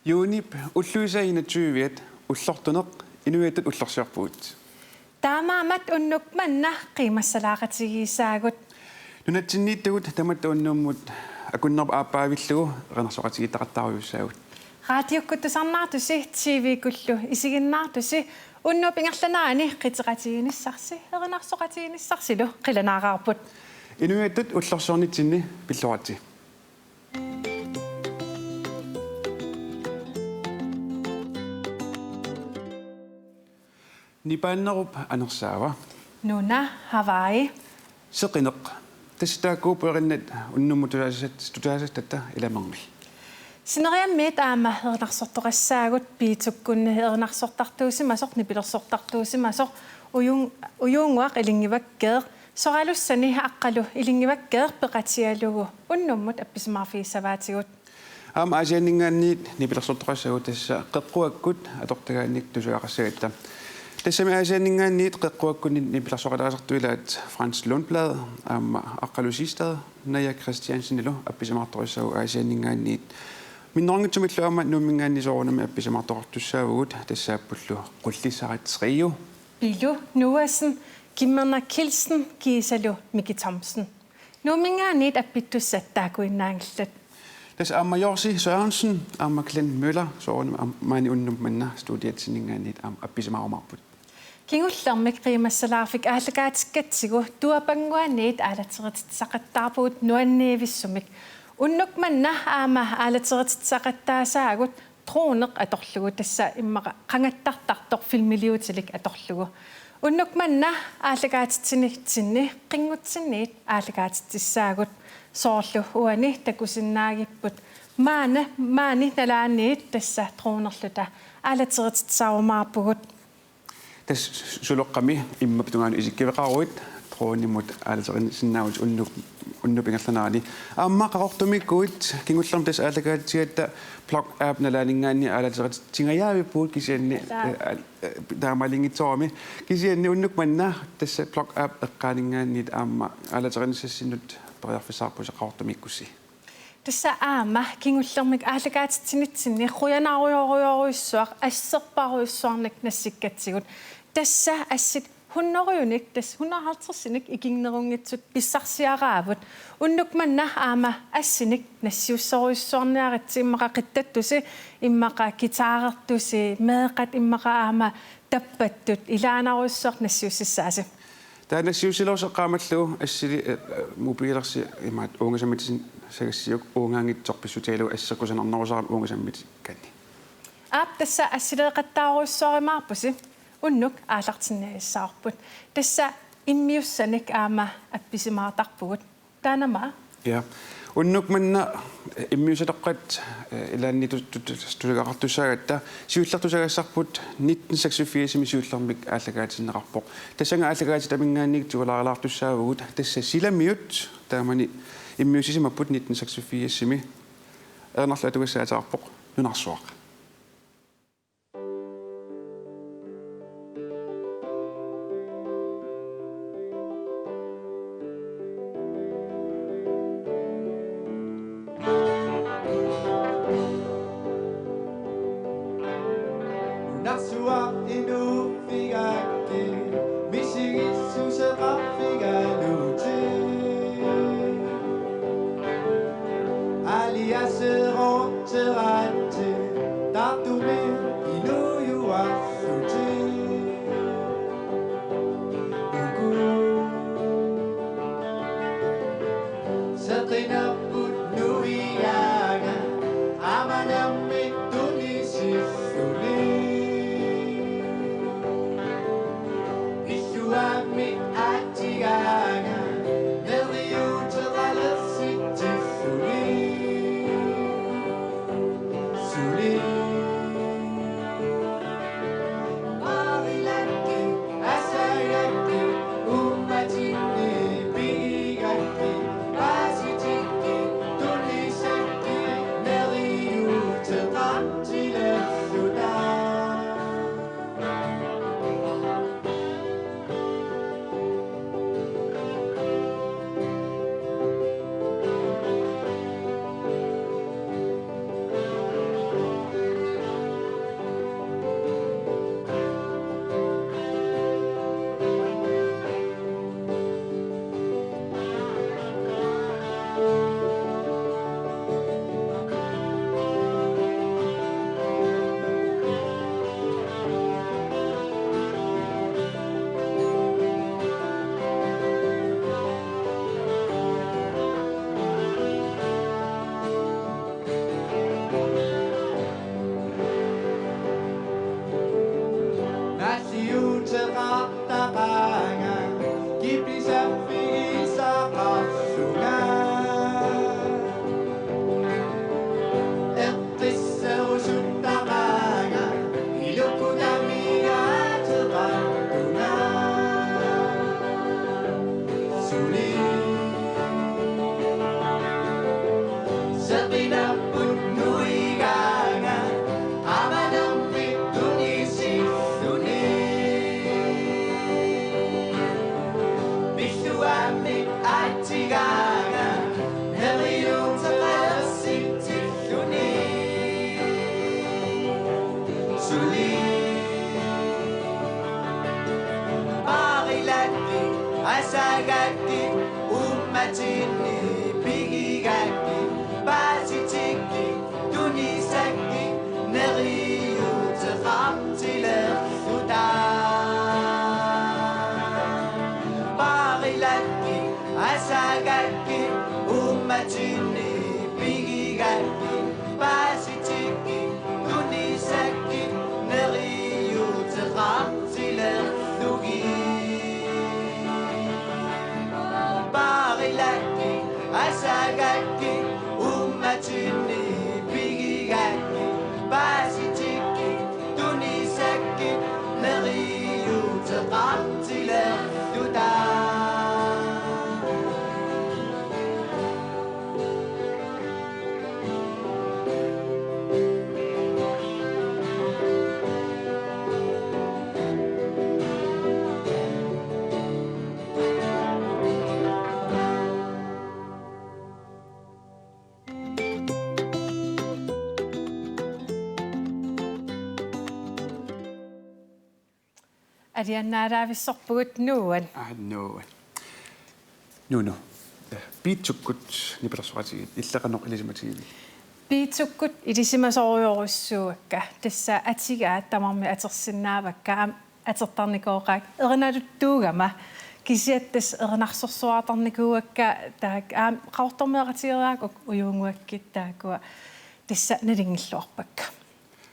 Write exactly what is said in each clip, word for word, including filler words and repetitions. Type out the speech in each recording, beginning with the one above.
Juunip ulluisa enogtyve-at ullortuneq inuiattut ullorsiorpugut. Taamaammat unnuk manna qiimmassalaaqatigiissaagut. Nunatsinniittut tamatta unnummut akunnerup aappaavillugu erinarsoqatigiittaqattaarujussuussaagut. Raatiukkut tusarnaartusi, T V-kkullu isiginnaartusi, unnuup ingerlanerani qiteqatigiinnissarsi, erinarsoqatigiinnissarsilu qilanaaraarput. Inuiattut ullorsiornitsinni pilluaritsi. Nipaannerup anersaava. Nuna, Hawaii. Seqineq. Tassa taakkuupput erinnat unnummut tusaasat-, tusaasatta ilamermi. Sineriammiit aamma erinarsortoqassaagut, Piitukkunni erinarsortartuusimasoq, nipilersortartuusimasoq, Ujun-, Ujuunnguaq Ilingivakkeeq, Soralussani Aqqalu Ilingivakkeeq peqatigalugu unnummut appisimaarfigissavaatigut. Aamma Aasianninngaanniit nipilersortoqassagut, tassa Qeqquakkut atortagaannik tusagaqassagatta. Tassami Aasianninngaanniit Qeqquakkunni nipilersoqalaasartut ilaat Frans Lundblad aamma Aqqalu Siegstad, Naja Christiansenilu appisimaartoqassaaq Aasianninngaanniit. Minnerunngitsumillu aamma Nuumminngaanniit soorunami appisimaartoqartussaavugut, tassaappullu Qullissarat Trio, Pilu Noasen, Kimmerna Kielsen kiisalu Miki Thomsen. Nuumminngaanniit appittussat taakkuinnaanngillat. Tassa aamma Jorsi Sørensen aamma Glenn Møller soorunami aam-, maani unnuk manna studiatsinninngaanniit aamma appisimaarumaarput. Kingullermik qiimmassalaarfik aallakaatigatsigu Tuapannguaniit aalateritissaqattaarpugut nuanniivissumik. Unnuk manna aamma aalateritissaqattaassaagut droneq atorlugu, tassa immaqa qangattartartoq filmiliutilik atorlugu. Unnuk manna aallakaatitsinitsinni qinngutsinniit aallakaatitsissaagut. Soorlu uani takusinnaagipput maani, maani nalaaniit tassa dronerluta aalateritissaarumaarpugut. Tassa suloqqami immap tungaanut isikkiveqaruit, dronemut aalaterinngissinnaavutit unnuk, unnuup ingerlanerani. Aamma Qaqortumiikkuit kingullermik tassa aallakaatigatta Plug App nalaaninngaanniit aalaterititsingajavippugut kisianni, Taa. eh, al-, eh, taamaaliinngitsoorami. Kisianni unnuk manna tassa Plug App eqqaaninngaanniit aamma aalaterinissassinnut periarfissaqarpusi Qaqortumiikkussi. Tassa aamma kingullermik aallakaatitsinitsinni qujanarujorujorujussuaq asserparujussuarnik nassikkatsigut. Tassa assit hunnorujunik, tassa hundrede halvtredsinik ikinnerunngitsut pissarsiaraavut. Unnuk manna aamma assinik nassiussorujussuarniaritsi, immaqa qittattusi, immaqa guitarertusi, meeqqat immaqa aamma tappattut ilaanarujussuaq nassiussissaasi. Taava nassiussilerussi eqqaamallugu assili, eh, eh, mobilersi imaattoq uunga sammitissagassi uungaanngitsoq pissutigalugu asseq kusanarnerusarami uunga sammitikkanni. Aap, tassa assileeqattaarujussuarumaarpusi, unnuk aallartinniagassavarput. Tassa immiussanik aamma appisimaartarpugut. Taanna aamma. Ja. Unnuk manna, eh, immiussatoqqat, eh, ilaanni tu-, tu-, tu-, tusagaqartussaagatta, siulleq tusagassarput nitten seksogfirsimi siullermik aallakaatinneqarpoq. Tassannga aallakaatitaminngaanniit tigulaarilaartussaavugut, tassa silamiut taamani immiussisimapput nitten seksogfirsimi, erinarluatungassaateqarpoq Nunarsuaq. Nunarsuaq inuuigaakku misigitsuseqarfigalutit. Aliaseroq Teratsi, taartumik inuujuarlutit. Uku seqinerput nuigaanga, aamma nammineq tunisilluni. Illuaammi aatigaanga, neriuuteqalersitsilluni. Teqilapput nuigaanga, amanermik tunisilluni. Pilluammik aatsigaanga, neriuuteqalersitsilluni. Suli. Paarilakkit, asagakkit, uummatinni pigigakkit, paasitikkit, tunisakkit, neriuuteqartilerluta. Paarilakkit, asagakkit, uummatinni pigigakkit, paasitikkit, tunisakkit, neriuuteqartilerlugit. Paarilakkit, asagakkit, uummatinni pigigakkit, paasitikkit, tunisakkit, neriuuteqartilerluta. Aliannaaraavissorpugut Nuuan. Aa, Nuuan. Nuunu. Piitsukkut nipilersoqatigiit illit qanoq ilisimatigivigit? Piitsukkut ilisimasorujorujussuuakka. Tassa atigaat tamarmik atorsinnaavakka, aamma atortarnikooqaakka erinaluttuugama. Kisianni tassa erinarsorsuartarnikuuakka, taakku aamma Qaqortormioqatigeeraakka uk-, Ujuunnguakkit taakkua tassa nalinngilluarpakka.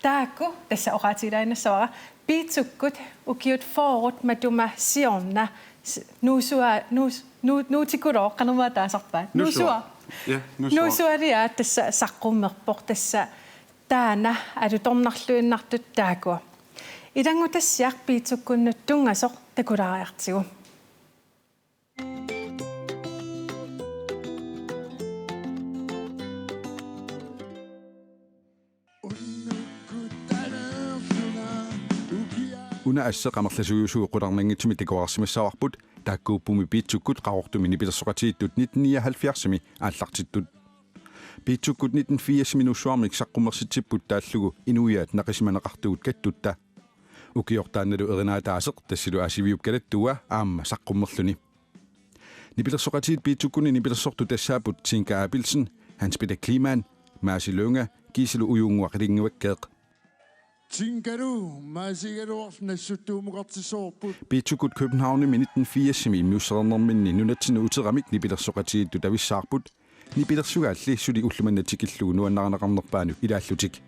Taakku tassa oqaatigilaaginnassavara. Piitsukkut ukiut fyrret matuma siorna s-, Nuusua-, Nuus-, Nuu-, Nuutikulooq, qanormaa taasarpaat? Nuusua. Nuusua. Ja, Nuusua. Nuusualiaat tassa saqqummerpoq, tassa taanna alutornarluinnartut taakkua. Ilanngutassiaq piitsukkunnut tunngasoq takulaariartigu. Una Asseq amerlasuujusugut qularnanngitsumik takuarsimassavarput, taakkuuppummi Piitsukkut Qaqortumi nipilersoqatigiittut nitten nioghalvfjerdsimi aallartittut. Piitsukkut nitten firsimi Nuussuarmik saqqummersitsipput taallugu inuiaat naqisimaneqartugut kattutta. Ukiortaannalu erinaataaseq, tassilu Aasiviup Kalattua aamma saqqummerluni. Nipilersoqatigiit Piitsukkunni nipilersortut tassaapput Tinka Abelsen, Hans Peter Kleemann, Maasi Lynge kiisalu Ujuunnguaq Ilinnguakkeeq. Tinkalu Maasigaluarlu nassuttuumukartissavarput. Piitsukkut Københavnimi nitten firsimi immiussereernerminni nunatsinni uteramik nipilersoqatigiittut avissaarput, nipilersugaalli suli ulloq manna tikillugu nuannarineqarnerpaanut ilaallutik.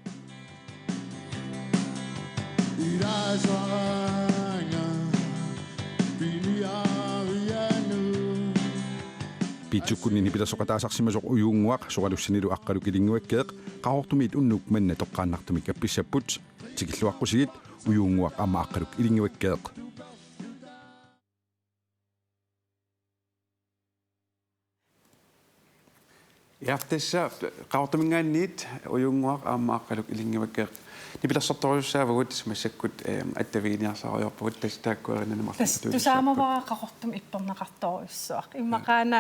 Ilaasaraanga piniarianut. Piitsukkunni nipilersoqataasarsimasoq Ujuunnguaq soralussanilu Aqqaluk Ilinnguakkeeq Qaqortumiit unnuk manna toqqaannartumik appissapput. Tikilluaqqusigit: Ujuunnguaq aamma Aqqaluk Ilinnguakkeeq. Ja, tassa Qaqortuminngaanniit Ujuunnguaq aamma Aqqaluk Ilinnguakkeeq nipilersortorujussuuvugut, massakkut, ehm, attaviginiarsariaqarpugut, tassa taakku erinanni marluk. Tassa atuutissapput. Tusaamavara Qaqortumi ipperneqartorujussuaq. Immaqaana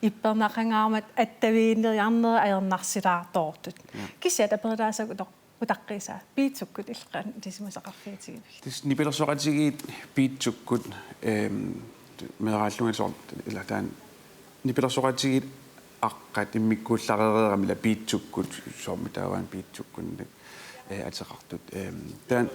ipperneqangaarmat attavigineqarnera ajornarsilaartoortut. Ja. Kisianni aperlaassagutoq utaqqiisaa, Piitsukkut illit qanoq ilisimasaqarfigitigivigit? Tassa nipilersoqatigiit Piitsukkut, ehm, meeraallunga soorlu, ila taanna nipilersoqatigiit aqqat immikkuullareereerami ila Piitsukkut, soormi taava Piitsukkunnik, eh, ateqartut. Ehm, taanna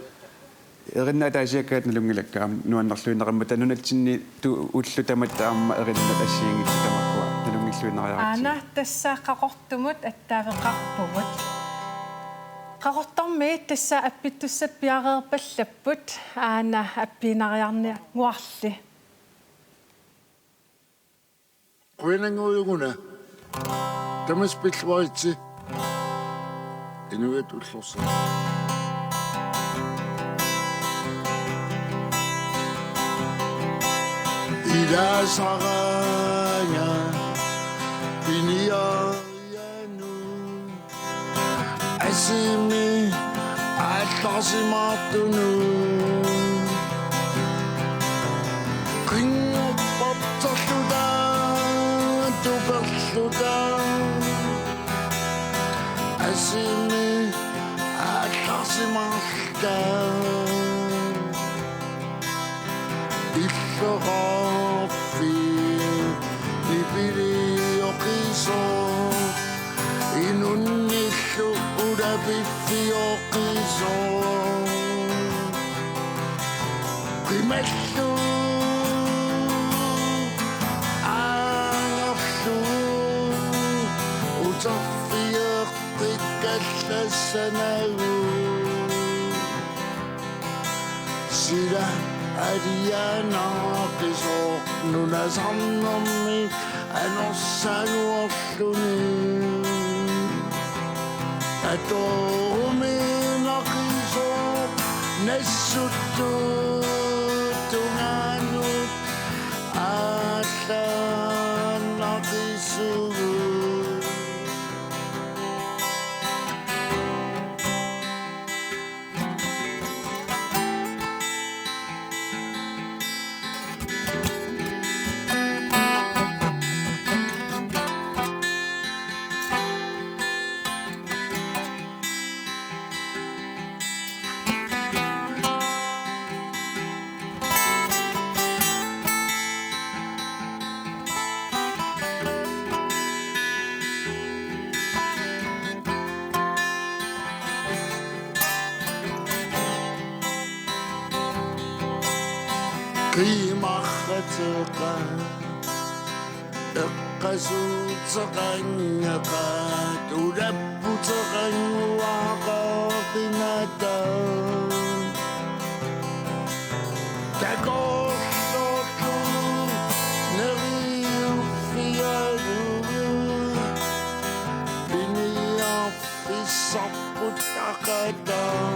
erinat ataasiakkaat nalunngilakka aamma nuannerluinnarmata, nunatsinni tu-, ullut tamatta aamma erinat assigiinngitsut tamakkua nalunngilluinnariaratsigit. Aana tassa Qaqortumut attaveqarpugut. Qaqortormiit tassa appittussat piareerpallapput, aana appiinariarniannguarli. Qujanannguaq Ujuunnguaq. Tamassi pilluaritsi. Inuit ullorsi. Ilaasaraanga piniarianut. Asimi aallarsimaartunut. Qinngorpassuarluta tuperluta. Asimi aallarsimaarluta. Illoqarfik nipilioqisoq, inunnillu ulapiffioqisoq. Qimallu aangerlu uterfigeqqikkallassanagu. Sila alianaaqisoq nunasarnermi anorsaanngorluni. Atoruminaaqisoq nassuttut tungaanut aallaannaqisugut. Qimarrateqaat, eqqasuuteqanngilaq, ulapputeqannguaqaat pinata. Takorloorlugu neriuffigalugu piniarfissarput aqataa.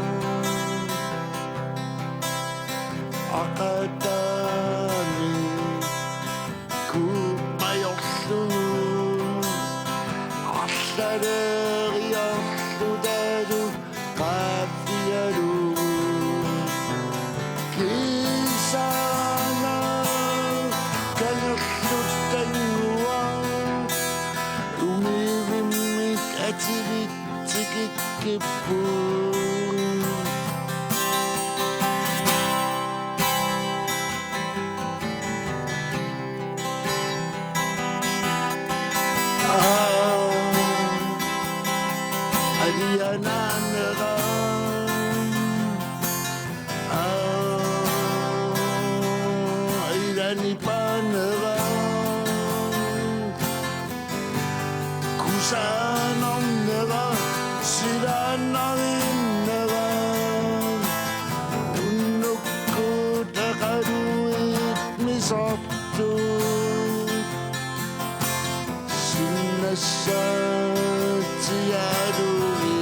Aqataani kuummajorlugu arlaleriarlutalu qaaffigalugu. Kiisaana kangerluttannguaq umivimmik ativitsikikkipput. Aa, alianaanera. Aa, ilanipaanera. Kusanarnera, silaannarinnera. Unnukkut aqaluit misartut. Sinnassatsialui.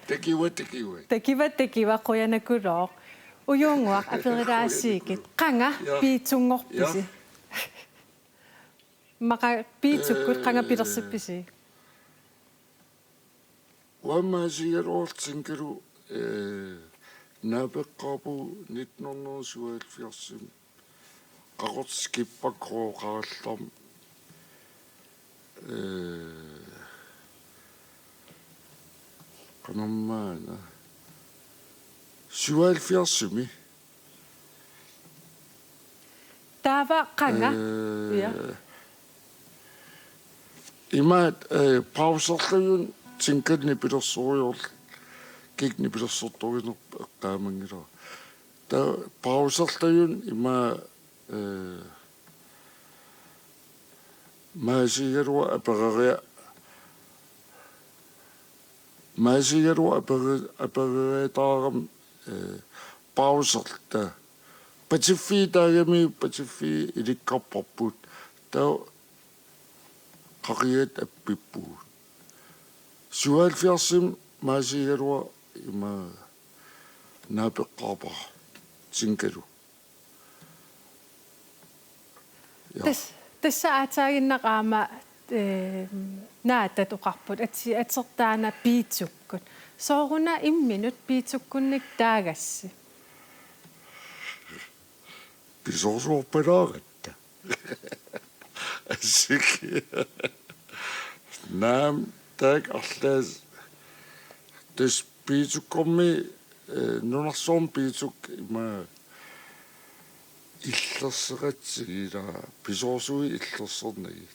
Takuuk, takuuk. Takuuk, takuuk, qujanarujussuaq. Ujunnguaq aperilaarsigit. Qujanarujussuaq. Qanga, ja, piitsunngorpisi? Ja. Immaqa piitsukkut, ee, qanga pilersippisi? Uanga aamma assigiinngitsorpassuarnut, ee, naapeqqaarpugut nitten hundrede syvoghalvfjerdsimi Qaqortup skippakkorooqarallarmat, ee, qanormaana, syvoghalvfjerdsimi. Taava qanga? Ee, ja. Imaat, ee, pauserlugit singlenni pilersorujoorlunga kik nipilersortorinerput eqqaamanngilara. Taava pauserlugit ima, eh, maasigaluaq apereria-, maasigaluaq apere-, apereriataarami, eh, pauserluta. Patiffiit taagami, patiffiit ilikkarparput. Taava qaqiat appippugut. Syvoghalvfjerdsimi maasigaluaq ima naapeqqaarpara. Tinkalu. Ja. Tas-, tassa aatsaaginnaq aamma, eh, Naataat oqarput, ati-, atertaana Piitsukkut. Sooruna imminut Piitsukkunnik taagassi? Pisoorsuarpalaaratta. Assik. Naamik, taakku arlaat. Tassa Piitsukkormi, eh, nunarsuarmi Piitsuk ima illerseqatigiilluta, pisoorsuit illersornagit.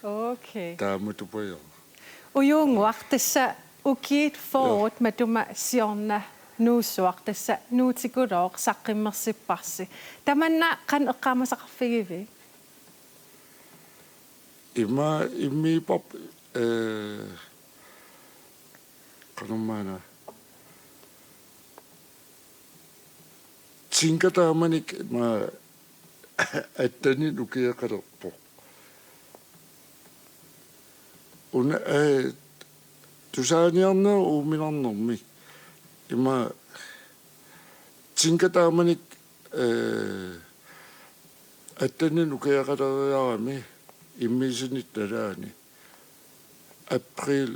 Okay. Taamatut paja. Ujuunnguaq, tassa ukiut fyrret, ja, matuma siorna Nuussuaq tassa Nuutikulooq saqqummersipparsi. Tamanna qanoq eqqaamasaqarfigivit? Ima immiipparput, eh, qanormaana. Tinka taamanikkut ima atteninik ukioqalerpoq. Una, eh, tusarniarneq uuminarnermi. Ima Tinka taamanikkut, eh, atteninik ukioqaleriarami immiussinerup nalaani. April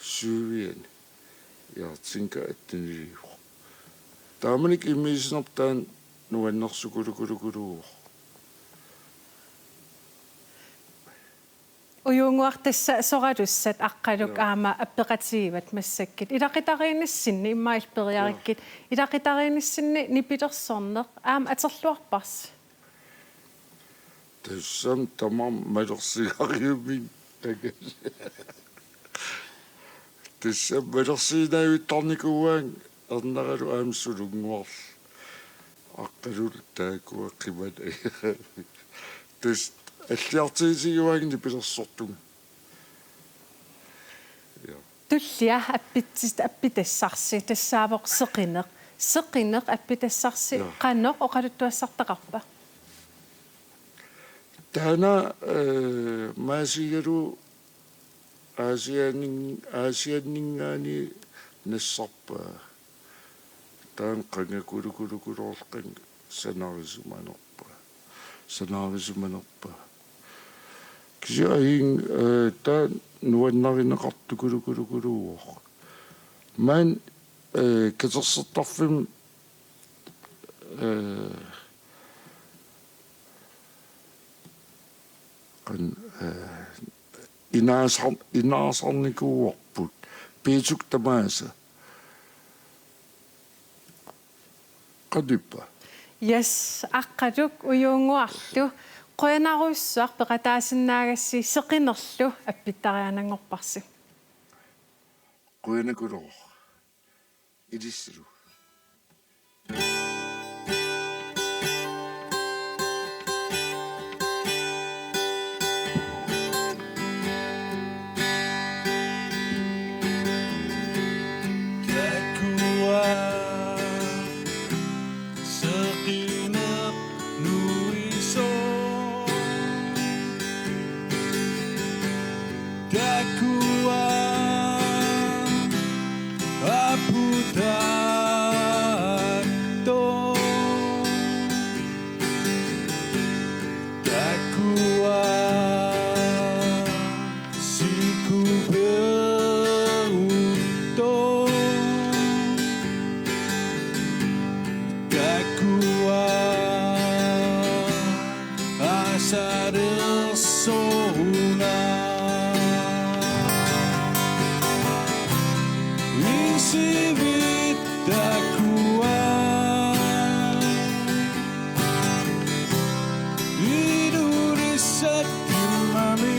syvianni. Ja, Tinka atteniliivoq. Taamanikkut immiussinerput taanna nuannersukulukuluuvoq. Ujuunnguaq, tassa soralussat Aqqaluk, ja, aamma appeqatigivat massakkut. Ilaqutariinnissinni immaqa illit periarikkit. Ja. Ilaqutariinnissinni nipilersorneq aamma atorluarparsi? Tassami tamarmik malersigariumik tagal. Tassami malersiinnaavittarnikuuaannga erneralu aamma Sulunnguarlu. Aqqaluk taakkua qimat ajavik. Tassa alliartigisiuaannga nipilersortunga. Ja. Tullia appitsit-, appitassarsi tassaavoq seqineq. Seqineq appitassarsi, ja, qanoq oqaluttuassartaqarpa? Taanna, eh, maasigaluaq Aasiannin-, Aasianninngaanniit nassarpaa. Taanna qanga kulukulukuloorluni sanarisimanerpaa. Sanarisimanerpaa. Kisianni, eh, taanna nuannarineqartukulukulukuluuvoq. Maani, eh, katersortarfimmi, eh, qan-, eh, inaasar-, inaasarnikuuarput. Piitsuk tamaasa. Qanippa? Yes, Aqqaluk Ujuunnguarlu. Qujanarujussuaq peqataasinnaagassi, seqinerlu appittariaannanngorparsi. Qujanaqulooq. Ilissilu. Takuuk seqineq nuisoq. Takuuk aputaattoq. Takuuk sikuperuuttoq. Takuuk asalersoruna. Isivit takuuk. Ilulissat timmami.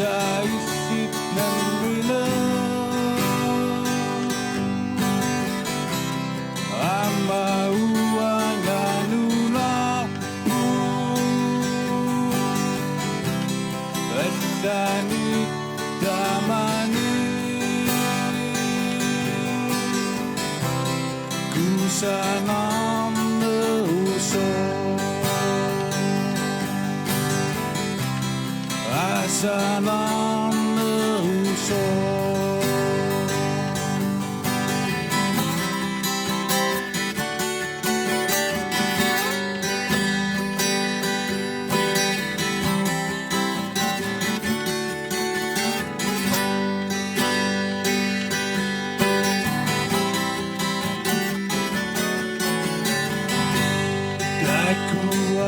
Taissit nammineq aamma uanga nunarput allanik tamanik kusanarnerusoq. Asanarnerusoq. Takuuk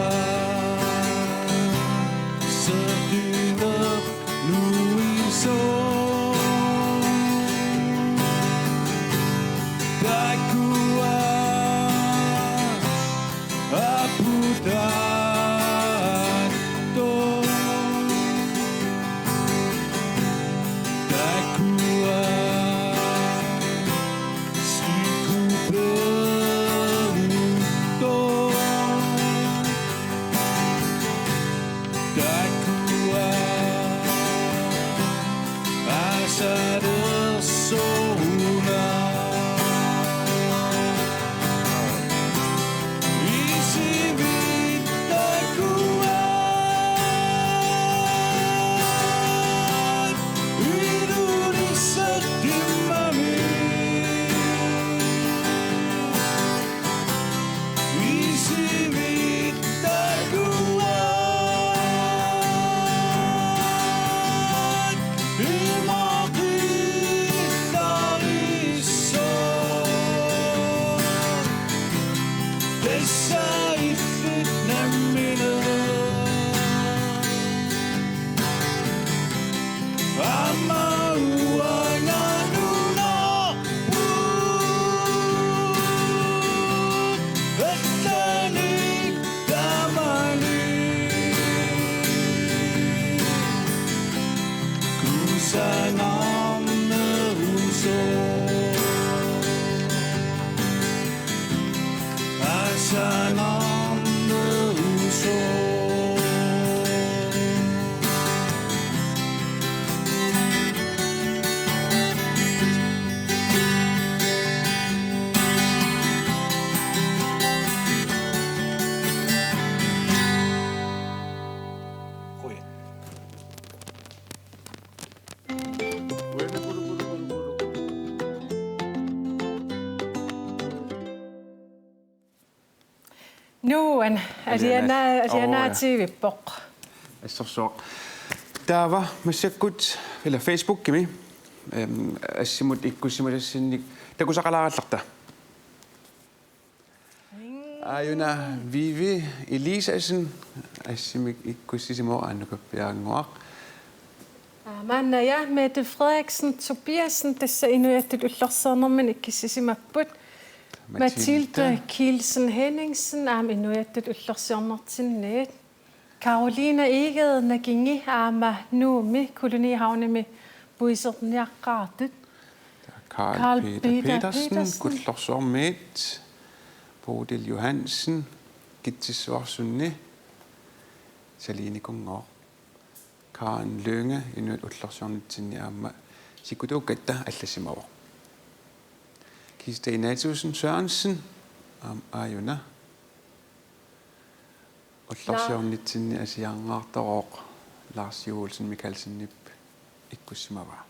sertineq nuisoq. Takuuk aputaattoq. Takuuk sikuperuuttoq. Takuuk asalersoruna. Isivit takuat ilulissat timmami. Isivit takuat imaapillarisoq. Tassa illit nammineq aamma uanga nunarput allanik tamanik kusanarnerusoq. Asanarnerusoq. Nuan, aliana-, alianaatiivippoq. Assorsuaq. Taava massakkut ila Facebookimi, em, assimut ikkussimasassinnik takusaqalaarallarta. Aajuna Vivi Eliasen assimik ikkussisimavoq, Annukappiannguaq. Aa, maanna, ja, Mette Frederiksen Tobiassen, tassa inuiattut ullorsiornermini ikkissisimapput. Mathilde. Mathilde Kielsen Henningsen, aamma inuiattut ullorsiornertinniit. Karoline Egede Nakingi, aamma Nuummi Kolonihavnimi puiserniaqqaartut. Carl Carl Peter Peter Petersen, Petersen. Kullorsuarmiit, Bodil Johansen, Kitsissuarsunni, Salinikunnguaq. Karen Lynge, inuit ullorsiornitsinni aamma sikutuukkatta allassimavoq. Kista Ignatiussen Sørensen, aamma aajuna. Ullorsiornitsinni asiangaartorooq Lars Juulsen Mikaelsenip ikkussimavaa.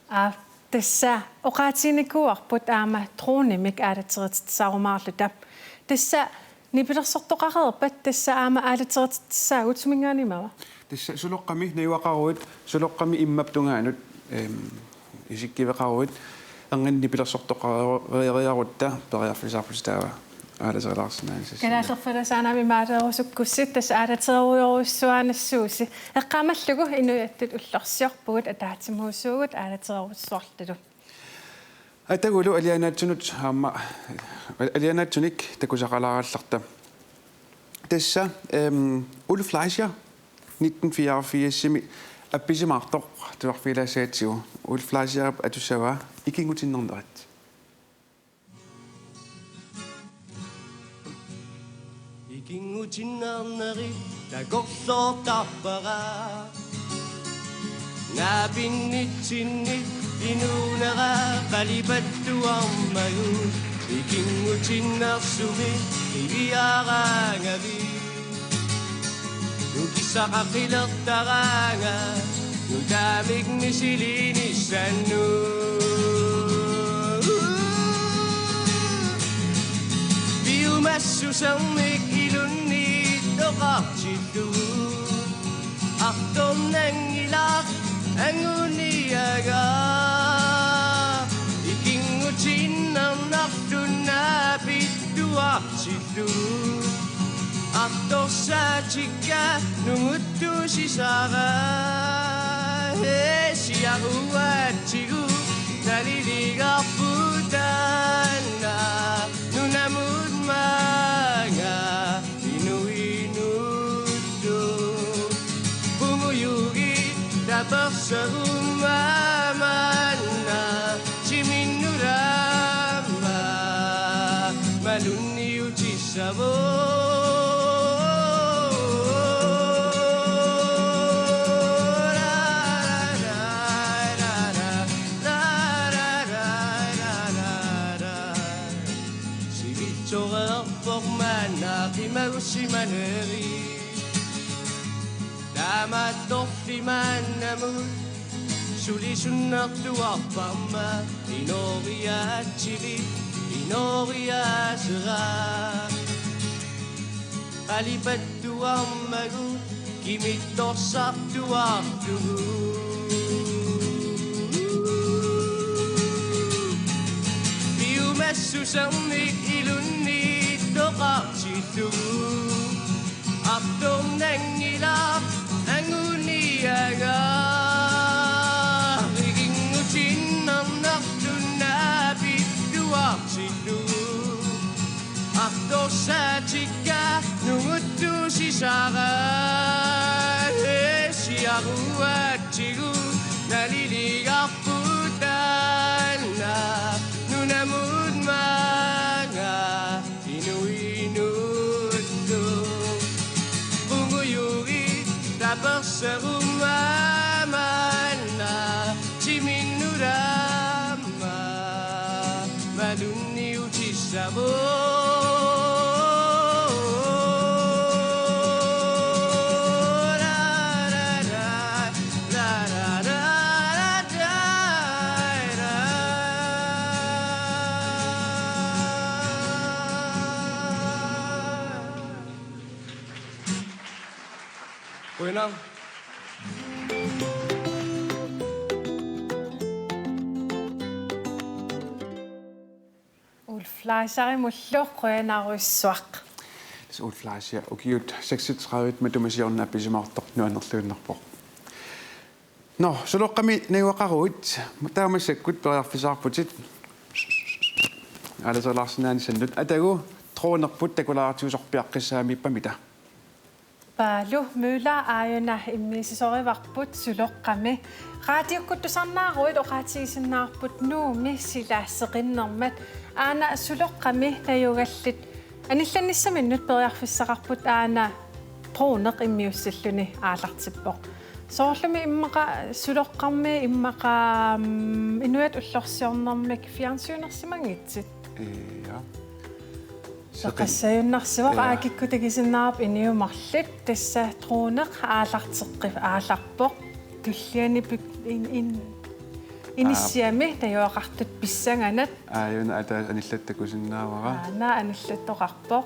Aa, tassa oqaatiginikuuarput aamma dronemik aalaterititsisaarumaarluta. Tassa nipilersortoqareerpat, tassa aamma aalaterititsisaagut, suminngaanniit imava? Tassa Suloqqami najugaqaruit, Suloqqami immap tungaanut, em, isikkiveqaruit, erninnut nipilersortoqareeriarutta periarfissaqarpusi taava aalaterilaarsinnaanissassinni. Kalaallit Nunaanni imaaleerusukkussi tassa aalaterujorujussuanngussi. Eqqaamallugu inuiattut ullorsiorpugut ataatsimuusuugut aalaterujussuartutut. Atagulu alianaatsunut aamma, alianaatsunik takusaqalaarallarta. Tassa, øhm, Ulf Fleischer, nitten fireogfirsimi appisimaartoq tusarfigilaassaatigu. Ulf Fleischer atussavaa Ikinngutinnarnerit. Ikinngutinnarnerit takorloortarpara. Naapinnitsinni inuunera qalipattuarmagu. Ikinngutinnarsuarmi qiviaraangavit. Nukissaqaqilertaraanga nutaamik misiliinissannut. Piumassusermik ilunnittoqartillugu. Artornanngilaq anguniagaq. Ikinngutinnarnarlunga naapittuartillugu. Artorsaatikka nunguttuusisara. Hee, siaruatsigu naliligarput taanna. Nunamut maanga inuinullu. Pungujugi taperseruma manna timinnut aamma malunniutissavoq. Sivitsoreerpoq maanna qimagussimaneri. Taamaattorli maannamut sulisunnertuarparma inooriaatsili inooriaasera. Qalipattuarmagu kimittorsartuarlugu. Piumassusermik ilunnittoqartillugu. Artornanngilaq anguniagaq. Ikinngutinnarnarlunga naapittuartillugu. Artorsaatikka nunguttuusisara. Hee, siaruatsigu naliligarput taanna. Nunamut maanga inuinullu. Pungujugi taperseruma manna timinnut aamma malunniutissavoq. Qujanaq. Ulf Fleischerimullu qujanarsuaq. Tassa Ulf Fleischer ukiut seksogtredive matuma siorna appisimaartoq nuannerluinnarpoq. Nå, Suloqqami najugaqaruit, taava massakkut periarfissaqarputit. Aalaterilaarsinnaanissannut. Atagu, dronerput takulaartigu sorpiaqqissaamiippamita? Paalu Møller aajuna immiussisorivarput Suloqqami. Raatiukkut tusarnaaruit oqaatigisinnaavarput Nuummi sila seqinnermat. Aana Suloqqami najugallit anillannissaminnut periarfissaqarput, aana droneq immiussilluni aallartippoq. Soorlumi immaqa Suloqqami immaqa, mm, inuiaat ullorsiornermik fjernsynersimanngitsit? Ja. Seqin-, peqqissaajunnarsivoq, ja, aakikkut takusinnaavarput inuit marluk, tassa droneq aallarteqqi-, aallarpoq. Tulliani pik-, in-, in-, inissiami najugaqartut pissanganaq. Aajuna ataasiarluta takusinnaavara. Aana anillattoqarpoq.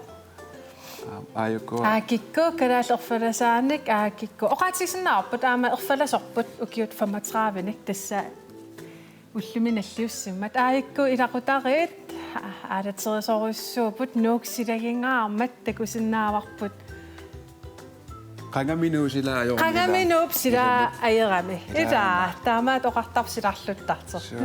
Aa, aajuku. Aajuku, kalaallit erfalasaanik aajuku. Oqaatigisinnaavarput aamma erfalasorput ukiut femogtredive-nik, tassa ullumi nalliussimmat. Aajuku ilaqutariit, aa, aalaterisorujussuupput, Nuuk silagingaarmat takusinnaavarput. Qangami Nuuk sila ajorami? Qangami Nuuk sila ajerami. Ilaa, ilaa, taamaat oqartarpoq silarluttartoq. Suu.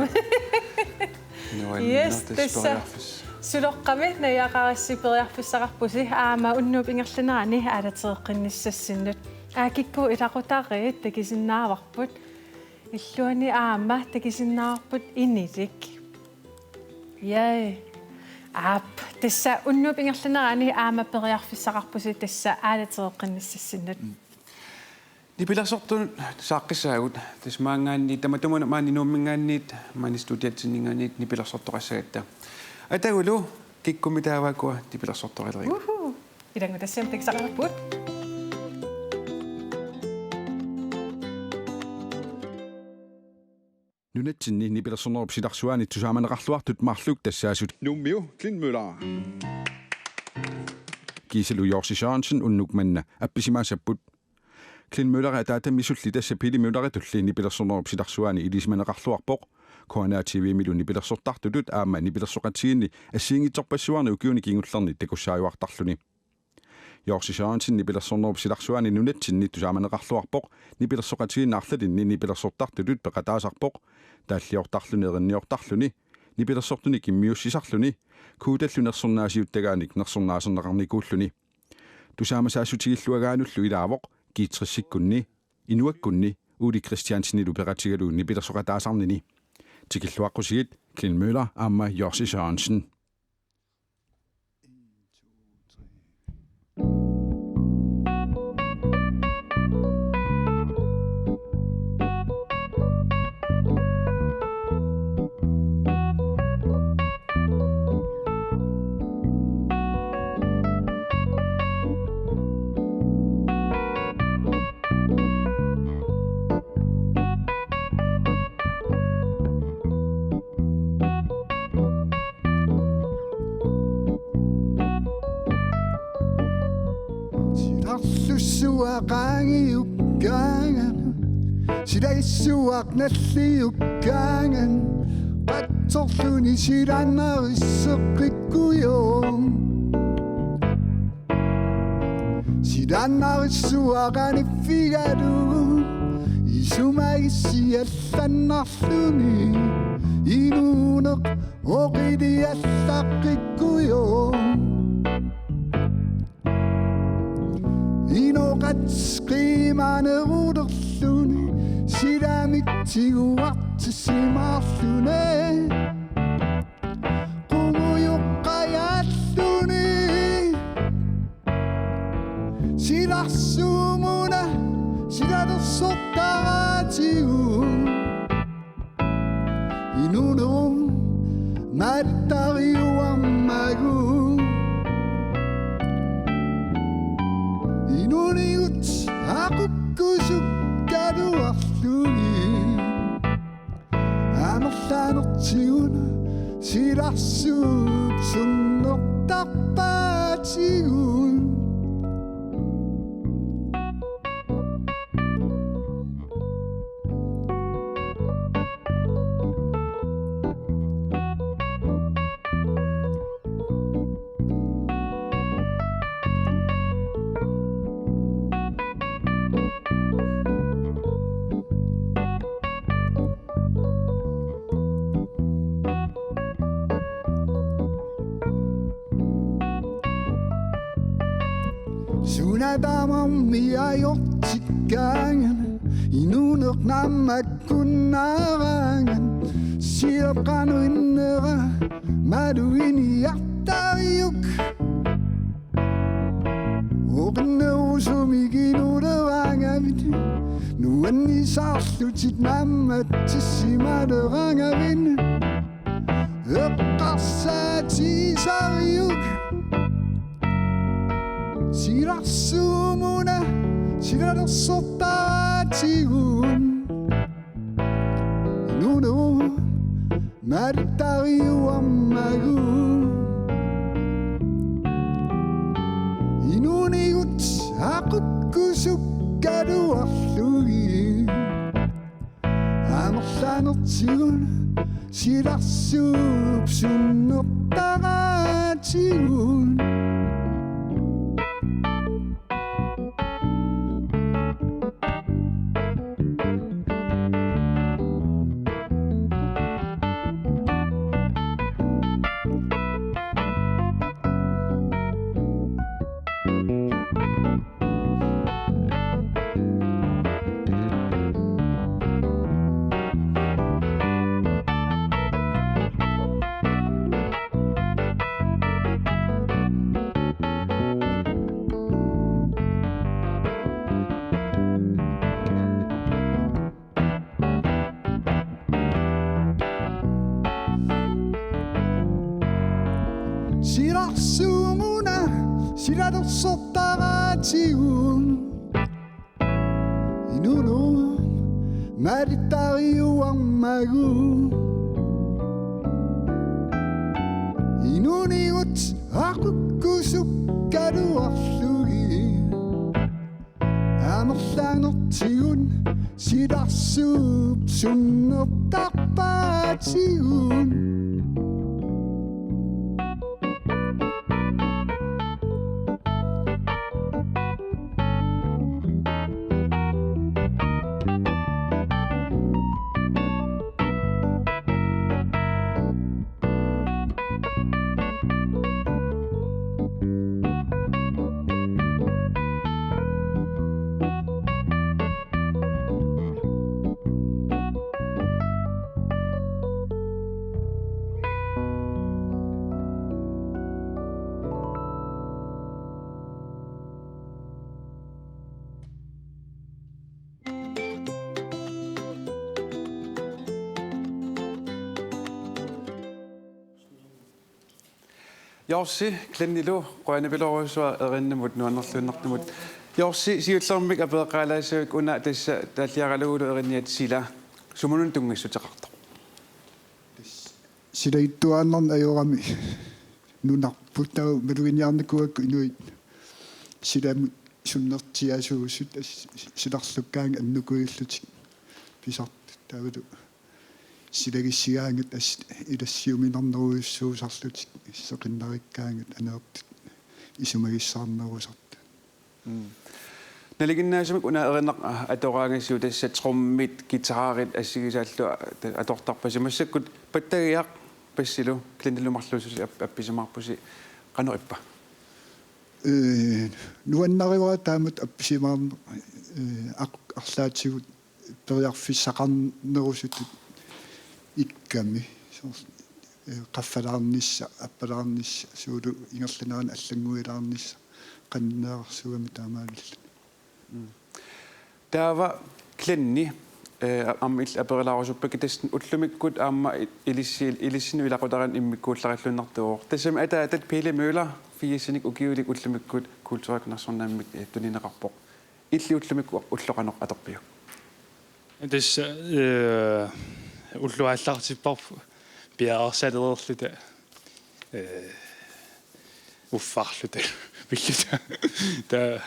Nuannertut. Yes, tassa. Periarfissaq. Suloqqami najugaqarassi periarfissaqarpusi aamma unnuup ingerlanerani aalatereqqinnissassinnut. Aa, kikkut ilaqutariit takusinnaavarput. Illuani aamma takusinnaavarput inilik. Yay. Aap, tassa unnuup ingerlanerani aamma periarfissaqarpusi tassa aalatereqqinnissassinnut. Nipilersortunut saaqqissaagut, tassa maanngaanniit, tamatuma maani Nuumminngaanniit, maani studiatsinninngaanniit nipilersortoqassagatta. Atagulu, kikkummi taava ukua nipilersortoqalerigut. Uhu! Ilanngutassiami takusaqalerpugut. Nunatsinni nipilersornerup silarsuaani tusaamaneqarluartut marluk tassaasut. Nuummiu Glenn Møller. Kiisalu Jorsi Sørensen unnuk manna appisimaassapput. Glenn Møller ataatami sulli tassa Pele Mølleritulli nipilersornerup silarsuaani ilisimaneqarluarpoq. K N R T V-milu nipilersortartutut aamma nipilersoqatigiinni assigiinngitsorpassuarni ukiuni kingullerni takussaajuartarluni. Jorsi Sørensen nipilersornerup silarsuaani nunatsinni tusaamaneqarluarpoq nipilersoqatigiinni arlalinni nipilersortartutut peqataasarpoq. Taalliortarluni erinniortarluni, nipilersortunik immiussisarluni, Guutallu nersornaasiuttagaanik nersornaaserneqarnikuulluni. Tusaamasaassutigilluagaanullu ilaavoq G tres-ikkunni, inuakkunni, Ole Christiansenilu peqatigalugu nipilersoqataasarnini. Tikilluaqqusigit, Glenn Møller aamma Jorsi Sørensen. Silarlussuaq qaangiukkaangama, silagissuaq nalliukkaangama, qatsorluni silaannarisseqqikkujoq. Silaannarissuaq qaniffigalugu, isumagissi allannarluni, inuuneq oqiliallaqqikkujoq. Inoqatsqimanerulerluni, silamik tiguartissimaarluni. Qungujuqqajaalluni. Silarsuumuna silalersortaraatigut. Inuunerup malittariuarmagu. Inuunigut aqukkusukkaluarlugit. Amerlanertigut silarsuup sunnertarpaatigut. Suna tamarmi ajortikkaangama, inuuneq nammakkunnaaraangama, siorqanuinnera maluiniartariuk. Oqinnerusumik inuuleraangavit, nuannisaarlutit naammatsissimaleraangavit. Eqqarsaatigisariuk. Silarsuumuna silalersortaraatigut. Inuunerup malittariuarmagu. Inuunigut aqukkusukkaluarlugit. Amerlanertigut silarsuup sunnertaraatigut. Silalersortaraatigut inunut malittariuarmagu. Inunigut aqukkusukkaluarlugit amerlanertigut silarsuup sunnertarpaatigut. Jorsi Glennilu qujanarujussuaq erinamut nuannerluinnartumut. Jorsi, siullermik apereqqaalaassavik una tassa taalliaralugulu erinniat sila sumununa tunngassuteqartoq? Silagittuaannarneq ajorami nunarput, taava maluginiarnikuugakku inuit silamut sunnertiasuusut, as-, silarlukkaangat annukujuullutik pisartut, taavalu silagissigaangat as-, ilassiuminarnerujussuusarlutik, seqinnarikkaangat aneertut isumagissaarnerusartut. Mm. Nalinginnaasumik una erinaq, a-, atoraangasiuk, tassa trummit, guitarit assigisaallu, a-, ta-, atortarpasi. Massakkut pattagiaq bassilu Glennilu marluussusi ap-, appisimaarpusi, qanoq ippa? Ee, nuannarivara taamatut appisimaarneq, ee, aq-, arlaatigut periarfissaqarnerusutut ikkami. Soorlu, ee, qaffalaarnissaq, appalaarnissaq, suullu ingerlanerani allannguilaarnissaq, qanneersugami taamaalilluni. Mm. Taava Glenni, eh, aamma illit aperilaarusuppakka, tassa ullumikkut aamma i-, ilissi-, ilissinnut ilaqutariinnut immikkuullarilluinnartuuvoq. Tassami ataatat Pele Møller, firsinik ukiulik ullumikkut kulturikkut nassornaammik, eh, tunineqarpoq. Illit ullumikkut ulloq qanoq atorpiuk? Tassa, eh, ulloq aallartipparput piareersalereerluta, eh, uffarluta, pilluta. Taava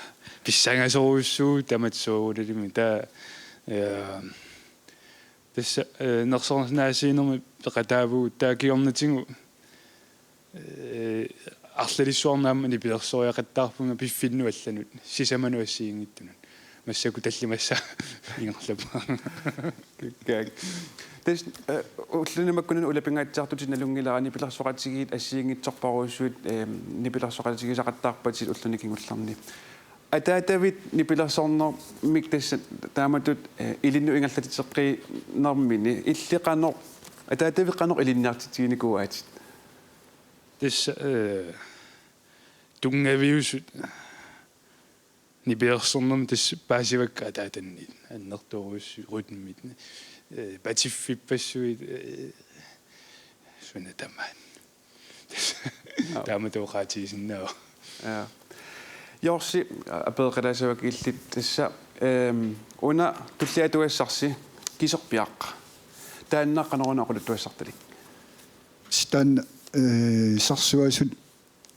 pissangasorujussuuvoq tamatta soorunalimi. Taava, eh, tassa, eh, nersornaasiinermi peqataavugut, taava kingornatigut, eh, arlalissuarnik aamma nipilersoriaqattaarpunga piffinnut allanut, sisamanut assigiinngitsunut. Massakkut tallimassaaq ingerlappunga. Kikkaak. Tassa, eh, ulluni makkunani ulapingaatsiartutit nalunngilara, nipilersoqatigiit assigiinngitsorpassuit, eh, nipilersoqatigisaqattaarpatit ulluni kingullerni. Ataatavit nipilersornermik tassa taamatut, eh, ilinnut ingerlatitseqqiinermini illit qanoq, ataatavit qanoq ilinniartitsiginikuuaatit? Tassa, eh, tunngaviusut nipilersornermi tassa paasivakka ataatannit, annertoorujussuit, rytmit, eh, patiffippassuit, eh, suna tamaat. Aap. Taamatut oqaatigisinnaavara. Ja. Jorsi, apereqqilaassavakka illit tassa, ehm, una tulliani atugassarsi Kiserpiaq. Taanna qanoruna oqaluttuassartalik? Taanna, eh, sarsuasut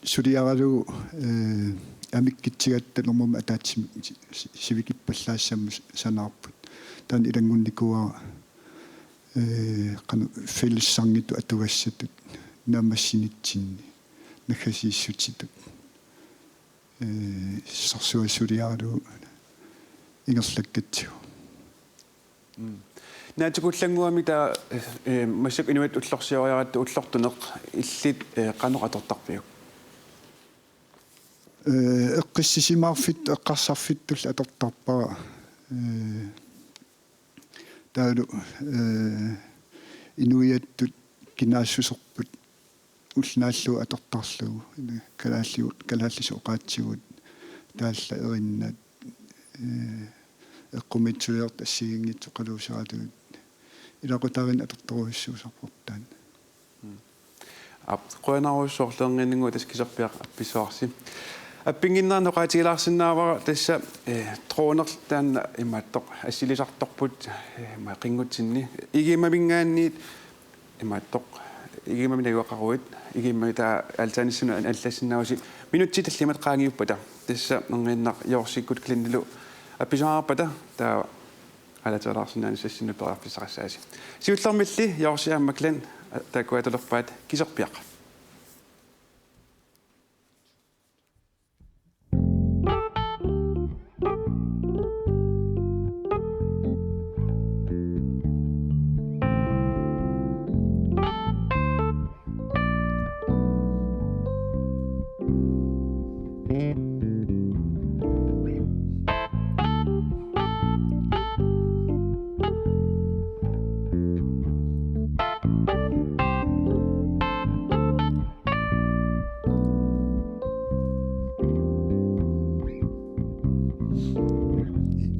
suliaralugu, eh, amikkitsigatta normummi ataatsimik si-, si-, sivikippallaassammat sanaarput. Taanna ilanngunnikuuara, eh, qanoq fællessangitut atugassatut, naammassinitsinni, naggasiissutitut. Eh, sarsuasut suliaralugu ingerlakkatsigu. Mm. Naatsukullannguamik taava, eh, massakkut inuit ullorsioriaratta ullortuneq illit, eh, qanoq atortarpiuk? Eh, eqqissisimaarfittut, eqqarsarfittullu atortarpara. Eh, taavalu, eh, inuiattut kinaassuserput ulloq naallugu atortarlugu, kalaalliu-, kalaallisut oqaatsivut, taalla erinnat, eh, eqqumiitsuliortut assigiinngitsut oqaluuserattut, ilaqutariinnut atortorujussuusarpoq taanna. Mm. Aap, qujanarujussuaq, soorlernginningua tassa Kiserpiaq appissuarsi. Appinnginnerani oqaatigilaarsinnaavara tassa, eh, droner taanna imaattoq assilisartorput, eh, ima qinngutsinni. Igimaminngaanniit imaattoq, igimami najugaqaruit, igimami taava altanissinut an-, allassinnaavusi. Minutsit tallimat qaangiuppata. Tassa nerriinnaq Jorsikkut Glennilu appisoqarpata, taava aalaterilaarsinnaanissasinnut periarfissaqassaasi. Siullermilli Jorsi aamma Glenn, a, taakkuatalerpaat Kiserpiaq.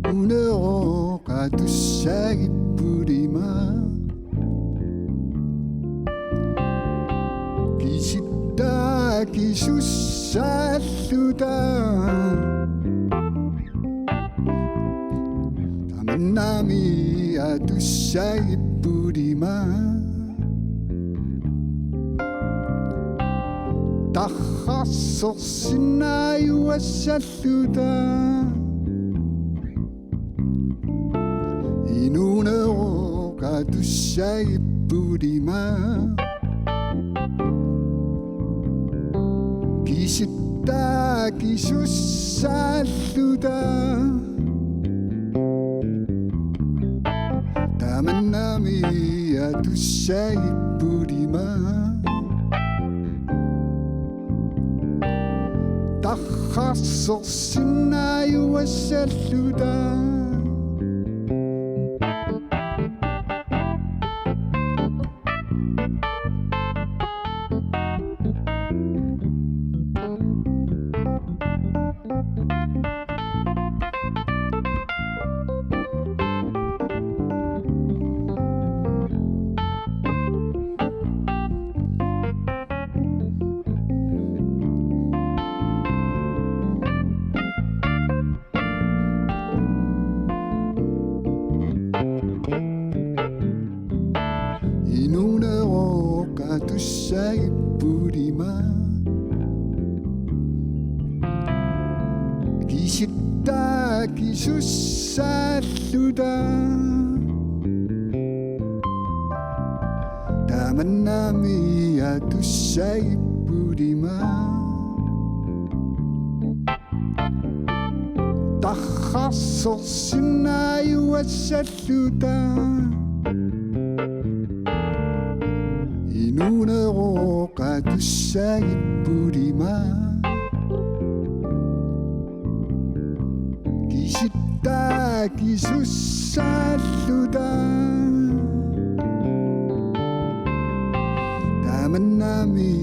Uneroqatussagippulima. Kisitta kisussalluta. Tamannami atussagippulima. Tarrarsorsinnaajuassalluta. Inuuneroqatussagippulima. Kisitta kisussalluta. Tamannami atussagippulima. Tarrarsorsinnaajuassalluta. Inuuneroqatussagippulima. Kisitta kisussalluta. Tamannami atussagippulima. Tarrarsorsinnaajuassalluta. Inuuneroqatussagippulima. Kisitta kisussalluta. Tamannami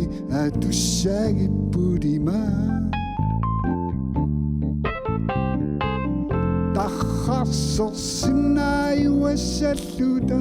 atussagippulima. Tarrarsorsinnaajuassalluta.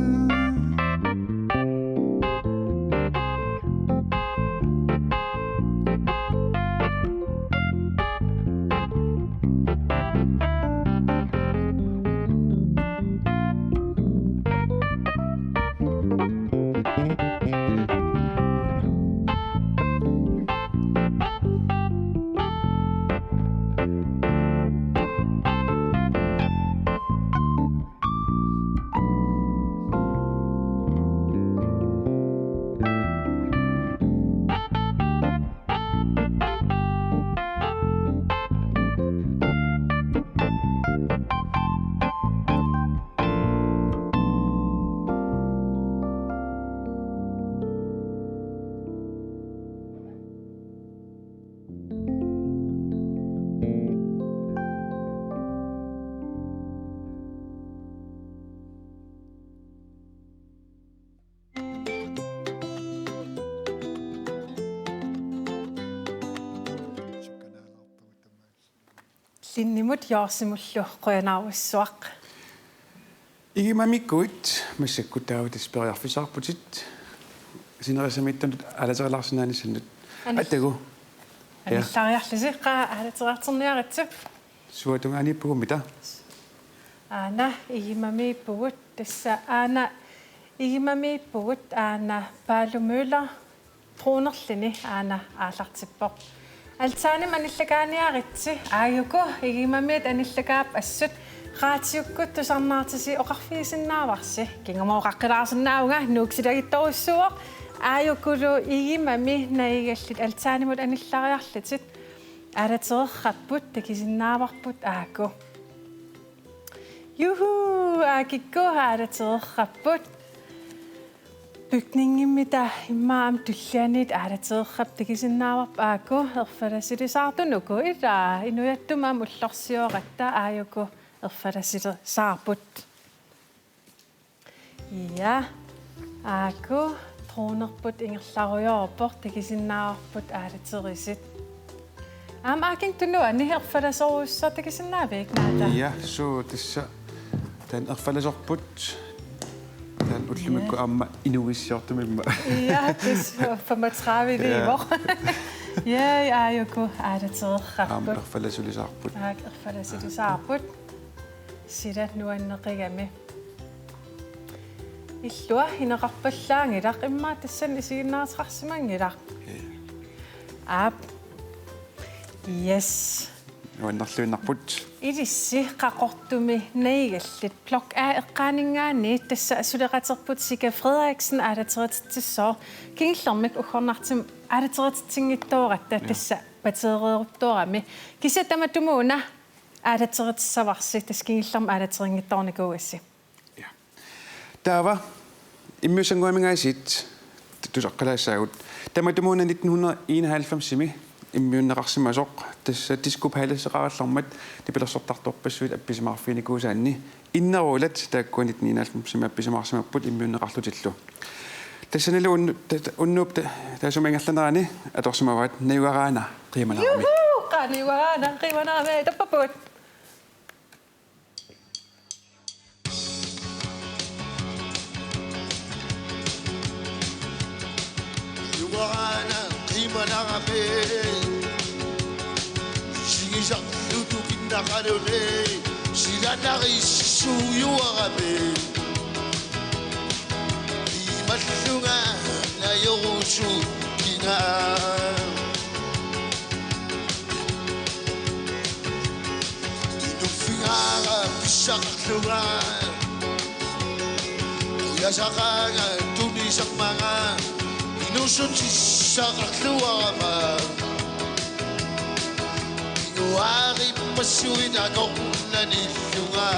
Glennimut Jorsimullu qujanarsuaq. Igimamikkuit massakkut taava tassa periarfissaqarputit sinerissamiittunut aalaterilaarsinnaanissannut. Aana. Attagu. Ja. Anillariarlisi, qaa aalateriartorniaritsi. Suatungaaniippugut, Mita? Aana Igimamiippugut, tassa aana Igimamiippugut, aana Palu Møller Dronerlini aana aallartippoq. Altanimut anillakaaniaritsi, aajuku Igimamiit anillakaap assut raatiukkut tusarnaartisi oqarfigisinnaavarsi. Kingumut oqaqqilaarsinnaavunga, Nuuk silagittorujussuuvoq. Aajukulu Igimami nagigallit altanimut anillariarlutit aalatereerparput, takusinnaavarput aaku. Juhu, aakikkut aalatereerparput. Bygningimmita immaqa aamma tullianiit aalatereerparput, takusinnaavarput aaku. Erfalasulisaartut uku, ilaa, inuiattut aamma ullorsioratta, aajuku erfalasulisaarput. Ja, aaku, dronerput ingerlarujoorpoq, takusinnaavarput aalaterisit. Aamma aakikkut tunuani erfalasorujussuaq, takusinnaavit, Naata? Ja, suu, tassa taanna erfalasorput. Taanna ullumikkut, ja, aamma inuuissiortumik immaqa. Ja, tassa femogtredive, ja, liivoq. Ja, aajuku aalatereerparput. Aamma erfalasulisaarput. Aaku erfalasulisaarput. Sila nuanneqigami. Illua ineqarpallaanngilaq, immaqa tassani isiginnaartaqarsimanngilaq. Ja. Aap. Yes. Nuannerluinnarput. Ilissi Qaqortumi nagigallit Blok A eqqaaninngaanniit, tassa suleqaterput Sika Frederiksen aalaterititsissooq. Kingullermik uggornartumik aalaterititsinngitsooratta, ja, tassa pateereeruttorami. Kisianni tamatumuuna aalaterititsavarsi, tassa kingullermik aalateriinngitsoornikuugassi. Ja. Taava immiussannguamik aasiit tusaqqilaassaagut. Tamatumuuna nitten hundrede enoghalvfemsimi immiunneqarsimasoq, tassa Disco Palaceqarallarmat nipilersortartorpassuit appisimaarfiginikuusaanni. Inneruulat taakkua nitten enoghalvfemsimi appisimaarsimapput immiunneqarlutillu. Tassanilu unnu-, ta-, ta-, unnuup ta-, taassuma ingerlanerani atorsimavaat Najugaraana Qiimanarami. Juhu! Qaa Najugaraana Qiimanarami, tappavut. Najugaraana Qiimanarami. Sigisarlutukinnaqaluni. Siganarissuu juarami. Imallunga najorusukinga. Inuffigaara pissaqarlunga. Ujasaqaanga tunisarmanga. Inuussutissaqarluarama. Kinguaarippassuit akornanillunga.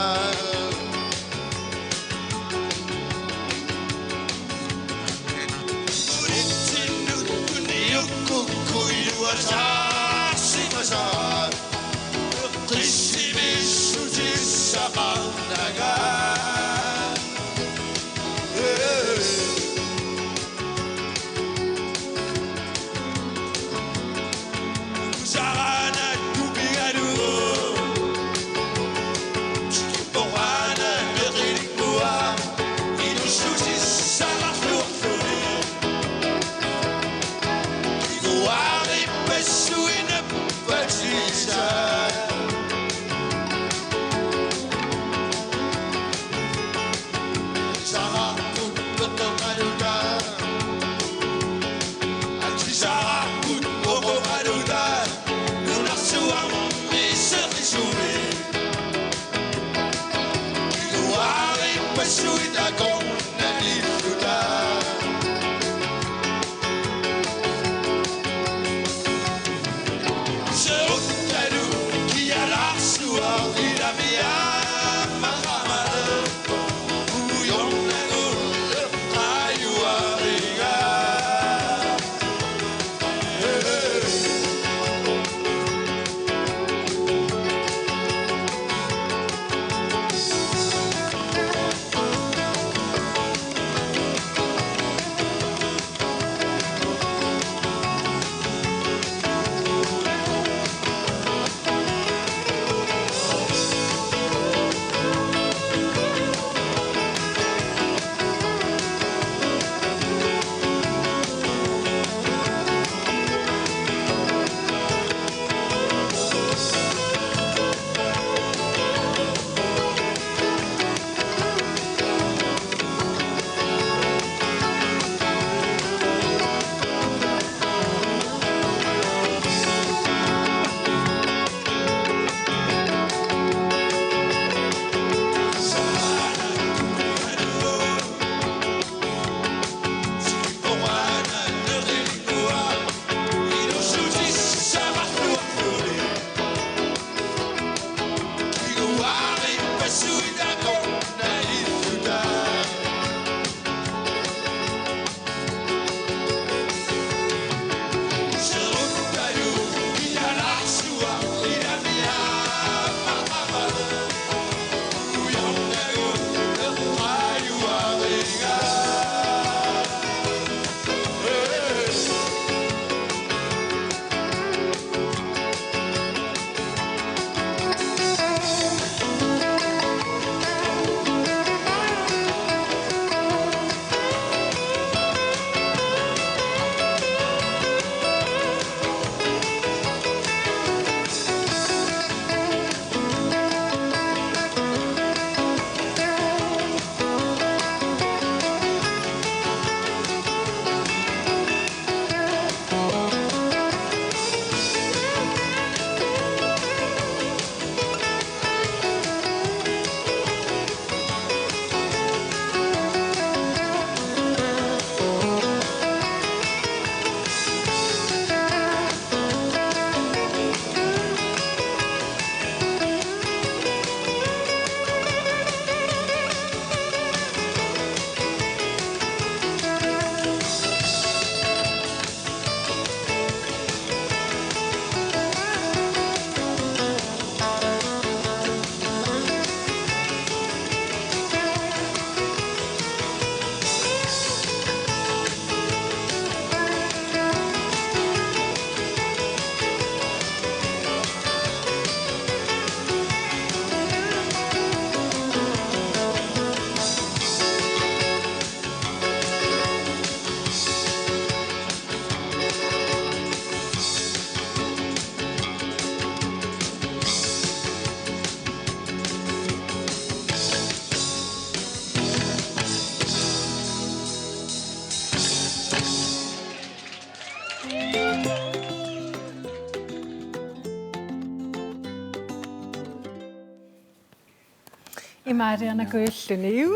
Imaaliornikuulluni. Uu,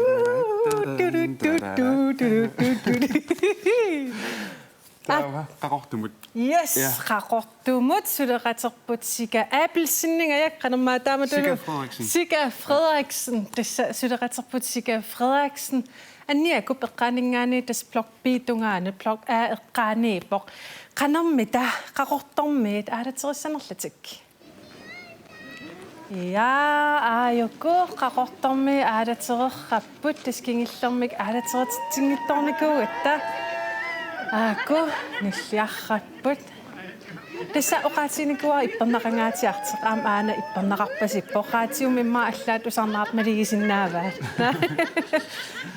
tulu, tulu, tulu, tulu, tulu. Taava Qaqortumut. Yes, ja. Qaqortumut suleqaterput Sika Abelseningajak, qanormaa taamatullu. Sika Frederiksen. Sika Frederiksen. Tassa suleqaterput Sika Frederiksen. Anniakup eqqaaninngaanniit tassa blok B tungaanut, blok A eqqaaniippoq. Qanormita Qaqortormiit aalaterissanerlutik? Ja, aajuku Qaqortormiit aalatereerput, tassa kingullermik aalaterititsinngitsoornikuugatta. Aajuku nilliarput. Tassa oqaatiginikuuara ippernaqangaatsiartoq, aamma aana ippernaqarpasippoq. Oqaatigiummat immaqa allaat tusarnaarput malugisinnaavaat.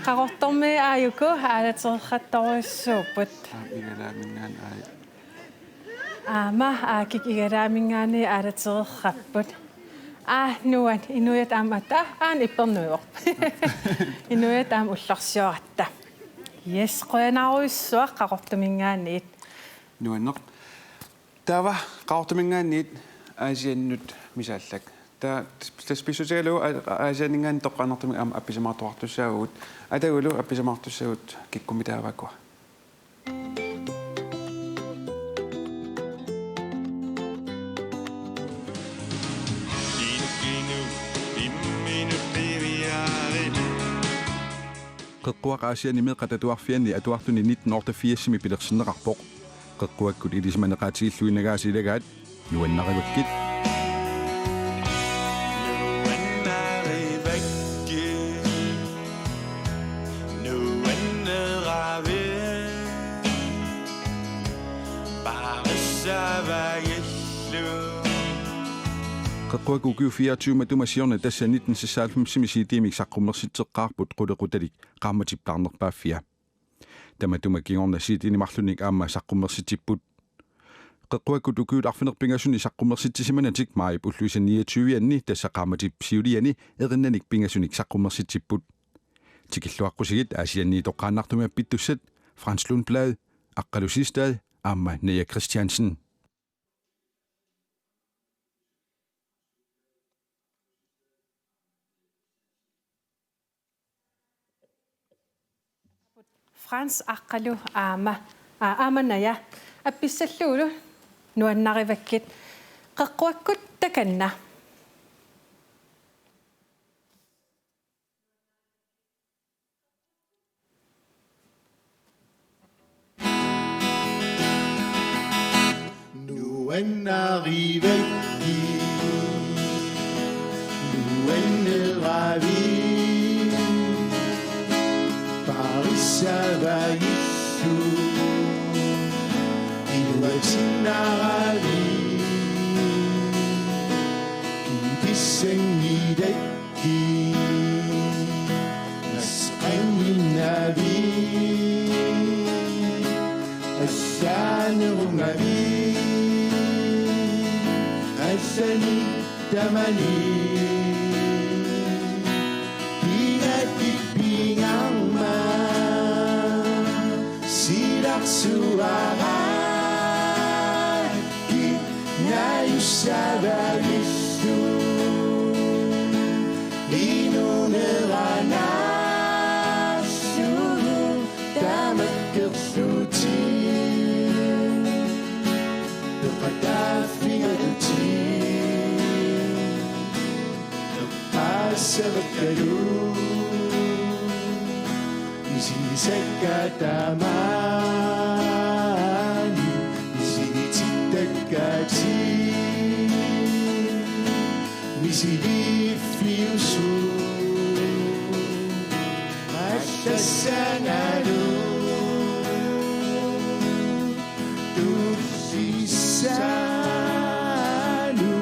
Qaqortormiit aajuku aalatereertorujussuupput. Aap, Igalaaminngaanniit aaj. Aamma Aakip Igalaaminngaanniit aalatereerput. Aa, nuann, inuiaat aamma, aa, aana ippernuivoq. Inuiaat aamma ullorsioratta. Yes, qujanarujussuaq Qaqortuminngaanniit. Nuanneq. Taava Qaqortuminngaanniit Aasiannut misaallak. Taava tassa pissutigalugu A-, Aasianninngaanniit toqqaannartumik aamma appisamaartuartussaavugut. Atagulu appisamaartussaagut kikkummitaava ukua. Qeqquaq Aasianni meeqqat atuarfianni atuartuni nitten otteogfirsimi pilersinneqarpoq. Qeqquakkut ilisimaneqaatigilluinnagaasa ilagaat nuannarivakkit. Qeqquakkut ukiut fireogtyve matuma siorna tassa nitten seksoghalvfemsimi C D-mik saqqummersitseqqaarput qulequtalik qaammatip taarnerpaaffia. Tamatuma kingorna C D-ni marlunnik aamma saqqummersitsipput. Qeqquakkut ukiut arfineq-pingasuni saqqummersitsisimanatik maajip ulluisa niogtyve-anni tassa qaammatip siuliani erinnanik pingasunik saqqummersitsipput. Tikilluaqqusigit Aasianniit toqqaannartumik appittussat, Frans Lundblad, Aqqalu Sistad aamma Naja Christiansen. Frans, Aqqalu aamma, aa, aamma Naja, appissallugulu nuannarivakkit. Qeqquakkut takanna. Nuannarivakkit, nuanneravit, parissavagillu, iluatsinnaravit, kikissanngilakki. Nasqanginnavit, assaanerungavit, assani tamani. Kinakkit pingaarmat silarsuarakkit najussavagillu. Inuuneranassuugut tamakkerlutit. Peqataaffigalutit. Eqqaassavakkalu. Misigisakka tamaani. Misigitittakkatit. Misiliffiusut allassangalu tullissaalu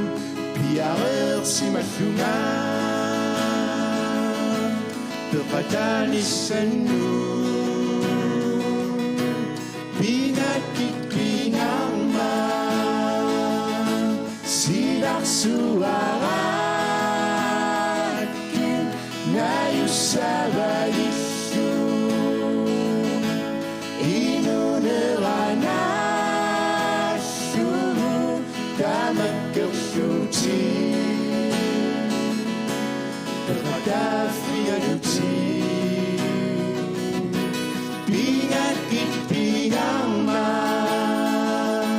piareersimallunga peqataanissannut. Pinakkit pingaarmat silarsuarakkit najussavagillu. Inuuneranassuugut tamakkerlutit. Taaffigalutit pingakkit pingaarmat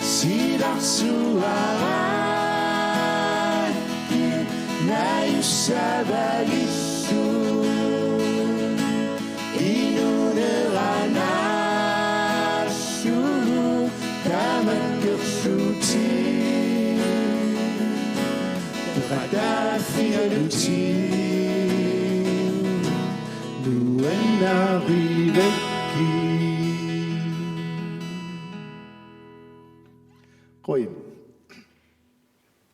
silarsuarakkit najussavalillu inuuneranaallugu tamakkerlutit peqataaffigalutit nuannarivakkit. Qujan.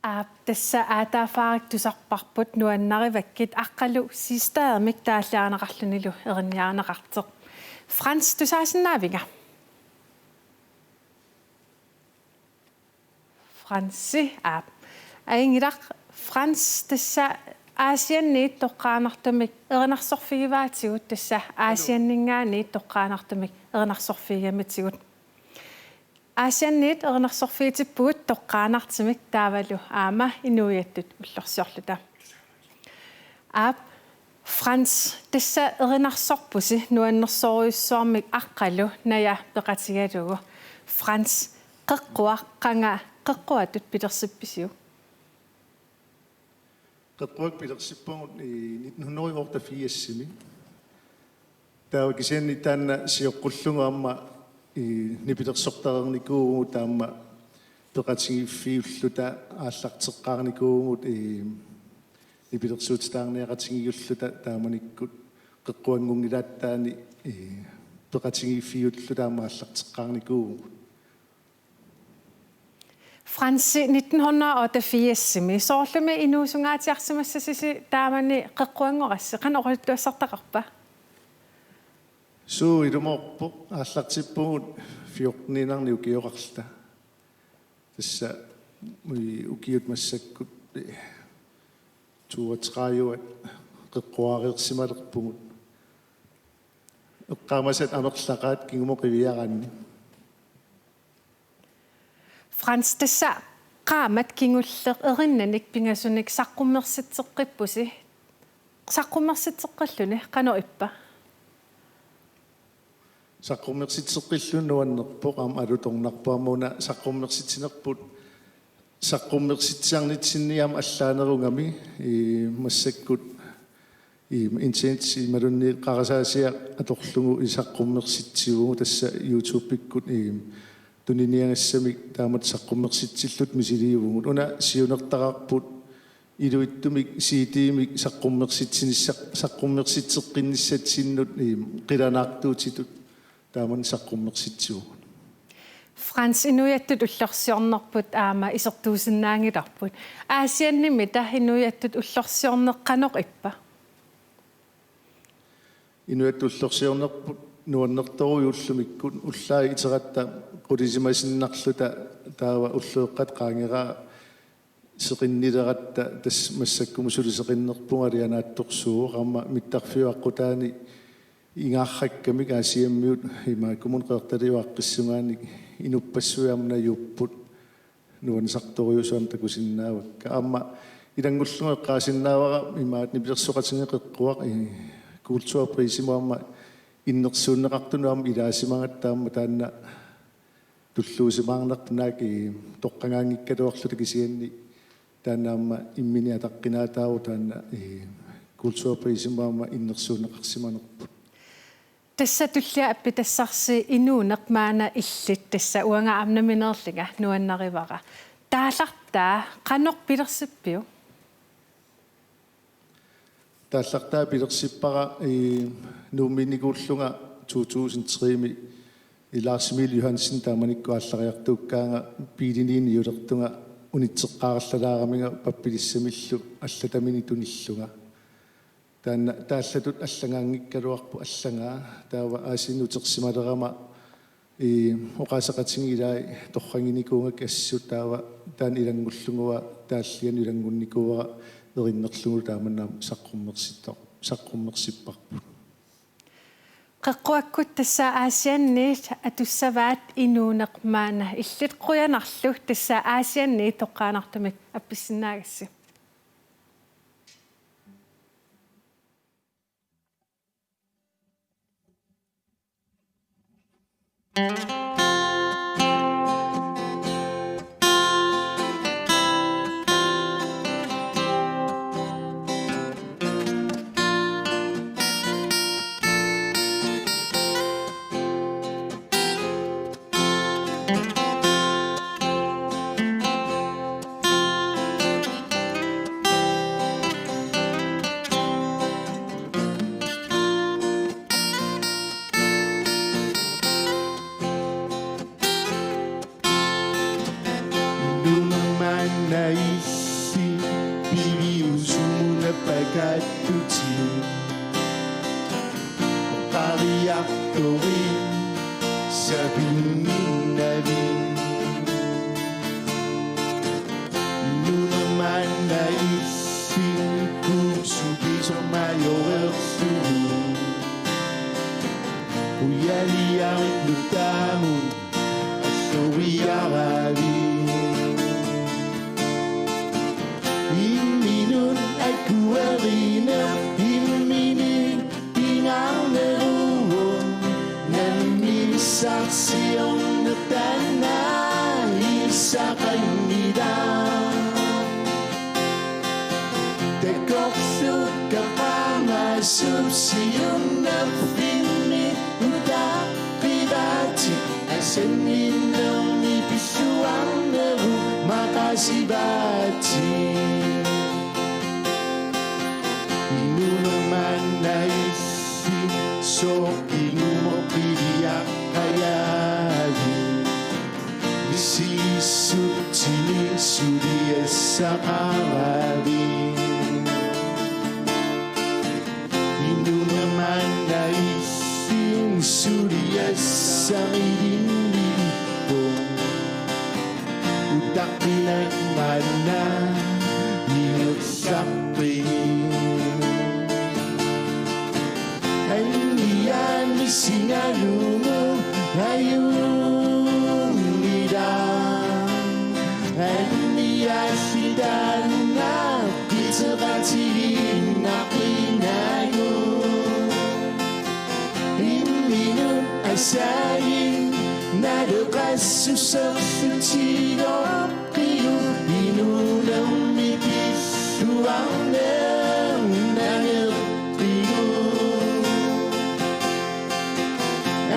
Aap, tassa aataaffaarikka tusarparput nuannarivakkit, Aqqalu sistaamik taalliarineqarlunilu erinniarineqartoq. Frans, tusaasinnaavinga? Fransi, aap. Ajunngilaq, Frans, tassa Aasianniit toqqaannartumik erinarsorfigivaatigut, tassa Aasianninngaanniit toqqaannartumik erinarsorfigigamitigut. Aasianniit erinarsorfigitippugut toqqaannartumik taavalu aamma inuiattut ullorsiorluta. Aap, Frans, tassa erinarsorpusi nuannersorujussuarmik Aqqalu Naja peqatigalugu. Frans, qeqquaq qanga qeqquatut pilersippisiuk? Qeqquakka pilersippagut i nitten hundrede og otteogfirsimi. Taava kisianni taanna sioqqullugu aamma i nipilersortareernikuuvugut, aamma peqatigiiffiulluta aallarteqqaarnikuuvugut, i nipilersuutitaarniaqatigiilluta taamanikkut qeqquanngunngilaattaani i peqatigiiffiulluta aamma aallarteqqaarnikuuvugut. Fransi, nitten hundrede og otteogfirsimi soorlumi inuusungaatsiarsimassasusi taamani qeqquanngorassi, qanoq oqaluttuassartaqarpa? Suu, ilumoorpoq, aallartippugut fjorteniinnarnik ukioqarluta. Tassa i ukiut massakkut toogtredive qeqquareersimalerpugut. Eqqaamasat amerlaqaat kingumut qiviaraanni. Frans, tassa qaammat kingulleq erinnanik pingasunik saqqummersitseqqippusi. Saqqummersitseqqilluni qanoq ippa? Saqqummersitseqqilluni nuannerpoq, aamma alutornarpoq, aamma una saqqummersitsinerput saqqummersitsiarnitsinni aamma allaanerugami, i massakkut i internet imaluunniit qarasaasiaq atorlugu i saqqummersitsivugut, tassa YouTube-ikkut i tuniniagassamik taamatut saqqummersitsilluta misiliivugut. Una siunertaqarput iluittumik C D-mik saqqummersitsinissaq, saqqummersitseqqinnissatsinnut i qilanaartuutitut taamani saqqummersitsivugut. Frans, inuiattut ullorsiornerput aamma isertuusinnaanngilarput. Aasiannimita inuiattut ullorsiorneq qanoq ippa? Inuiattut ullorsiornerput nuannertorujuullumikkut ullaaq iteratta qulisimasinnarluta, taava ulloqeqqata qaangeraa seqinnileratta tassa massakkumut suli seqinnerpunga alianaatsorsuuvoq, aamma mittarfiup aqqutaani ingaarrakkamik Aasiammiut imaakkumut Qeqertaliup aaqqissugaanni inuppassuit aamma najuupput nuannisartorujuusut aamma takusinnaavakka. Aamma ilanngullunga eqqaasinnaavara imaattoq nipilersoqatigiit qeqquaq i kulturprisimut aamma innersuunneqartunut aamma ilaasimagatta aamma taanna tulluusimaarnarpoq, naak i toqqagaanngikkaluarluta, kisianni taanna aamma imminut ataqqinaataavoq taanna i kulturprisimut aamma innersuunneqarsimanerput. Tassa tullia appitassarsi inuuneq maanna illit, tassa uanga aamma nammineerlunga nuannarivara. Taallartaa qanoq pilersippiuk? Taallartaa pilersippara i Nuummiinnikuullunga to tusind tre-mi i Lars Emil Johansen taamanikkut aallariartuukkaanga biiliniinniulertunga unitseqqaarallalaaraminga pappilissamillu allataminik tunillunga. Taanna taallatut allagaanngikkaluarpoq allagaa, taava Aasianni utersimalerama i oqaaseqatigiit ilaat torraginikuugakkit assut, taava taanna ilanngullunga taallianut ilanngunnikuuara erinnerlugulu taamani aamma saqqummersitta-, saqqummersipparput. Qeqquakkut tassa Aasianniit atussavaat inuuneq maanna illit, qujanarlu tassa Aasianniit toqqaannartumik appissinnaagassi. Illit piviusumut napakattutit. Qariartorit sapinnginnavit. Nunamannai illit kuussutit soormajorersugut. Ujaliarit nutaamut alloriaravit. Imminut akuerineq imminit pingaarneruvoq. Nammineq siorna taanna ilissaqanngilaq. Takorluukkat qaamasoq siunnerfinni utaqqivaatit. Asanninnermi pilluarnerup maqasivaatit. Nunamannai illit sooq kingumut piviaqqajaavit. Misissutsinik suliassaqaravit. Nunamannai illit suliassamilinniippoq. Utaqqinnaq maanna ninersaqqit. Anniaani singalugu ajunngilaq. Anniaasitaannaq qiteqatigiinnaqinagu. Imminut asaginnaq naleqassusersutigooq. Qiu inuunermi pilluarneq nangeqqigu.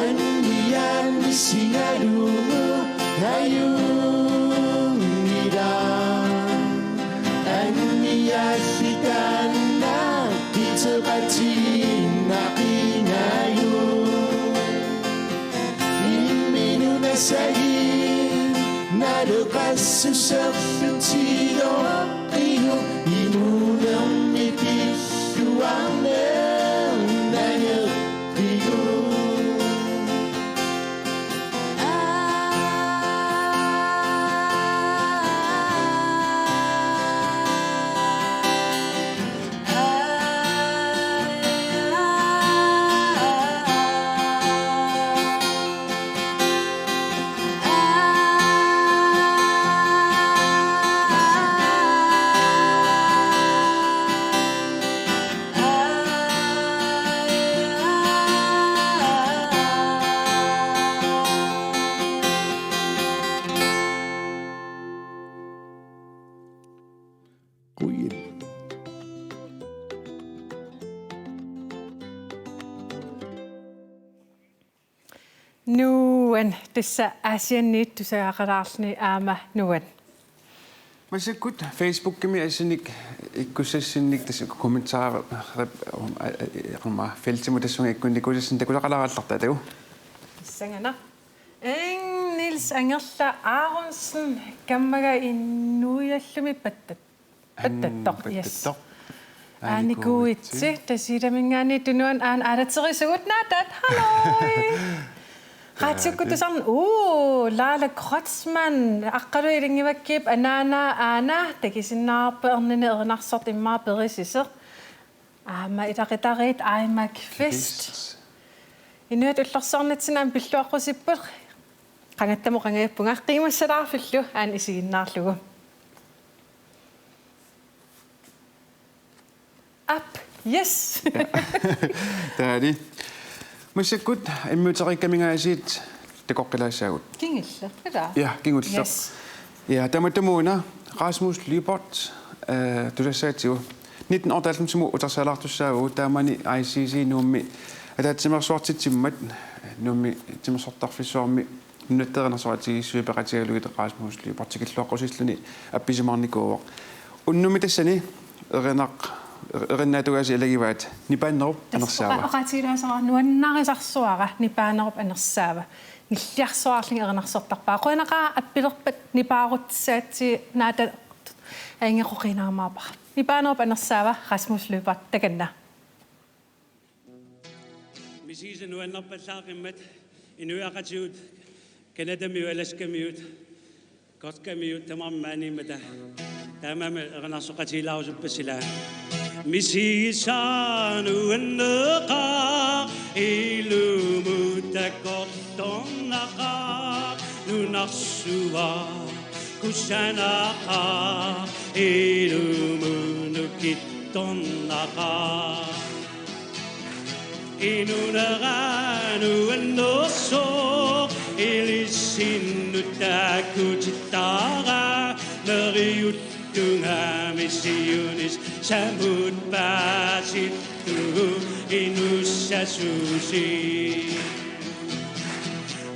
Anniaani singalugu ajunngilaq. Anniaasitaannaq qiteqatigiinnaqinagu. Imminut asaginnaq naleqassusersutigooq. Qiu inuunermi pilluarneq nangeqqigu. Qujan. Nuan, tassa Aasianniit tusagaqalaarluni aamma Nuan. Massakkut Facebookimi assinnik ikkussassinnik tassa kommentar-, rep-, um, a-, a-, a-, feltimut tassunga ikkunnikuusassinnik takusaqalaarallarta atagu. Pissanganaq. Eng Niels Angerla Aronsen, kammaga inuiallumi pattat-, pattattoq. Yes. Pattattoq. Aanikuuitsi, Tasiilaminngaanniit Tunuani aana aalaterisugut naataat. Halløj. Radiukkut tusarn-, uu, Laila Kreutzmann, Aqqaluit Ilingivakkiip anaanaa aana, takusinnaavarput erninik erinarsortut immaqa perisisoq. Aamma ilaqutariit Aimak Kvist. Kvist. Inuit ullorsiornitsinni aamma pilluaqqusipput, qangattamut qangaappunga, qiimmassalaarfillu aana isiginnaarlugu. Aap, yes. Ja. Taali. Massakkut immiutereeqqaminngaasiit takoqqilaassaagut. Kingulleq, ilaa? Ja, kingulleq. Yes. Ja, tamatumuuna Rasmus Lyberth, øh, tusassaatigut. Nitten otteoghalvfemsimut utersaalaartussaavugut, taamani I C C Nuummi ataatsimeersuartitsimmat, Nuummi Timersortarfissuarmi nunatta erinarsoq atigiissuit peqatigalugit Rasmus Lyberth tikilluaqqusilluni appisimaarnikuuvoq. Unnummi tassani erinaq-, erinnaatungaasoq ilagivaat Nipaanerup Anersaava. Oqaatigilaassuara nuannarisarsuara Nipaanerup Anersaava. Nilliarsuarlunga erinarsortarpaa. Qujanaqaaq appilerpat nipaarutsissagatsigit naataat Ajunngikkumaarpara. Nipaanerup anersaava Rasmus Lyberth, takanna. Misigisat nuannerpallaaqimmat inuiaqatigiit Canadamiut, Alaskamiut, Kotkamiut tamarmik maaniimmata. Taamaammat erinarsoqatigiilaarusuppassi ilaa. Misigisat nuanneqaaq, ilumut takorloornaqaaq, nunarsuaq kusanaqaaq, ilumut nukittornaqaaq. Inunera nuannersoq, ilissinnut takuttaraaq, neriuttungaami siunissami samut paasittugut inuussasusi.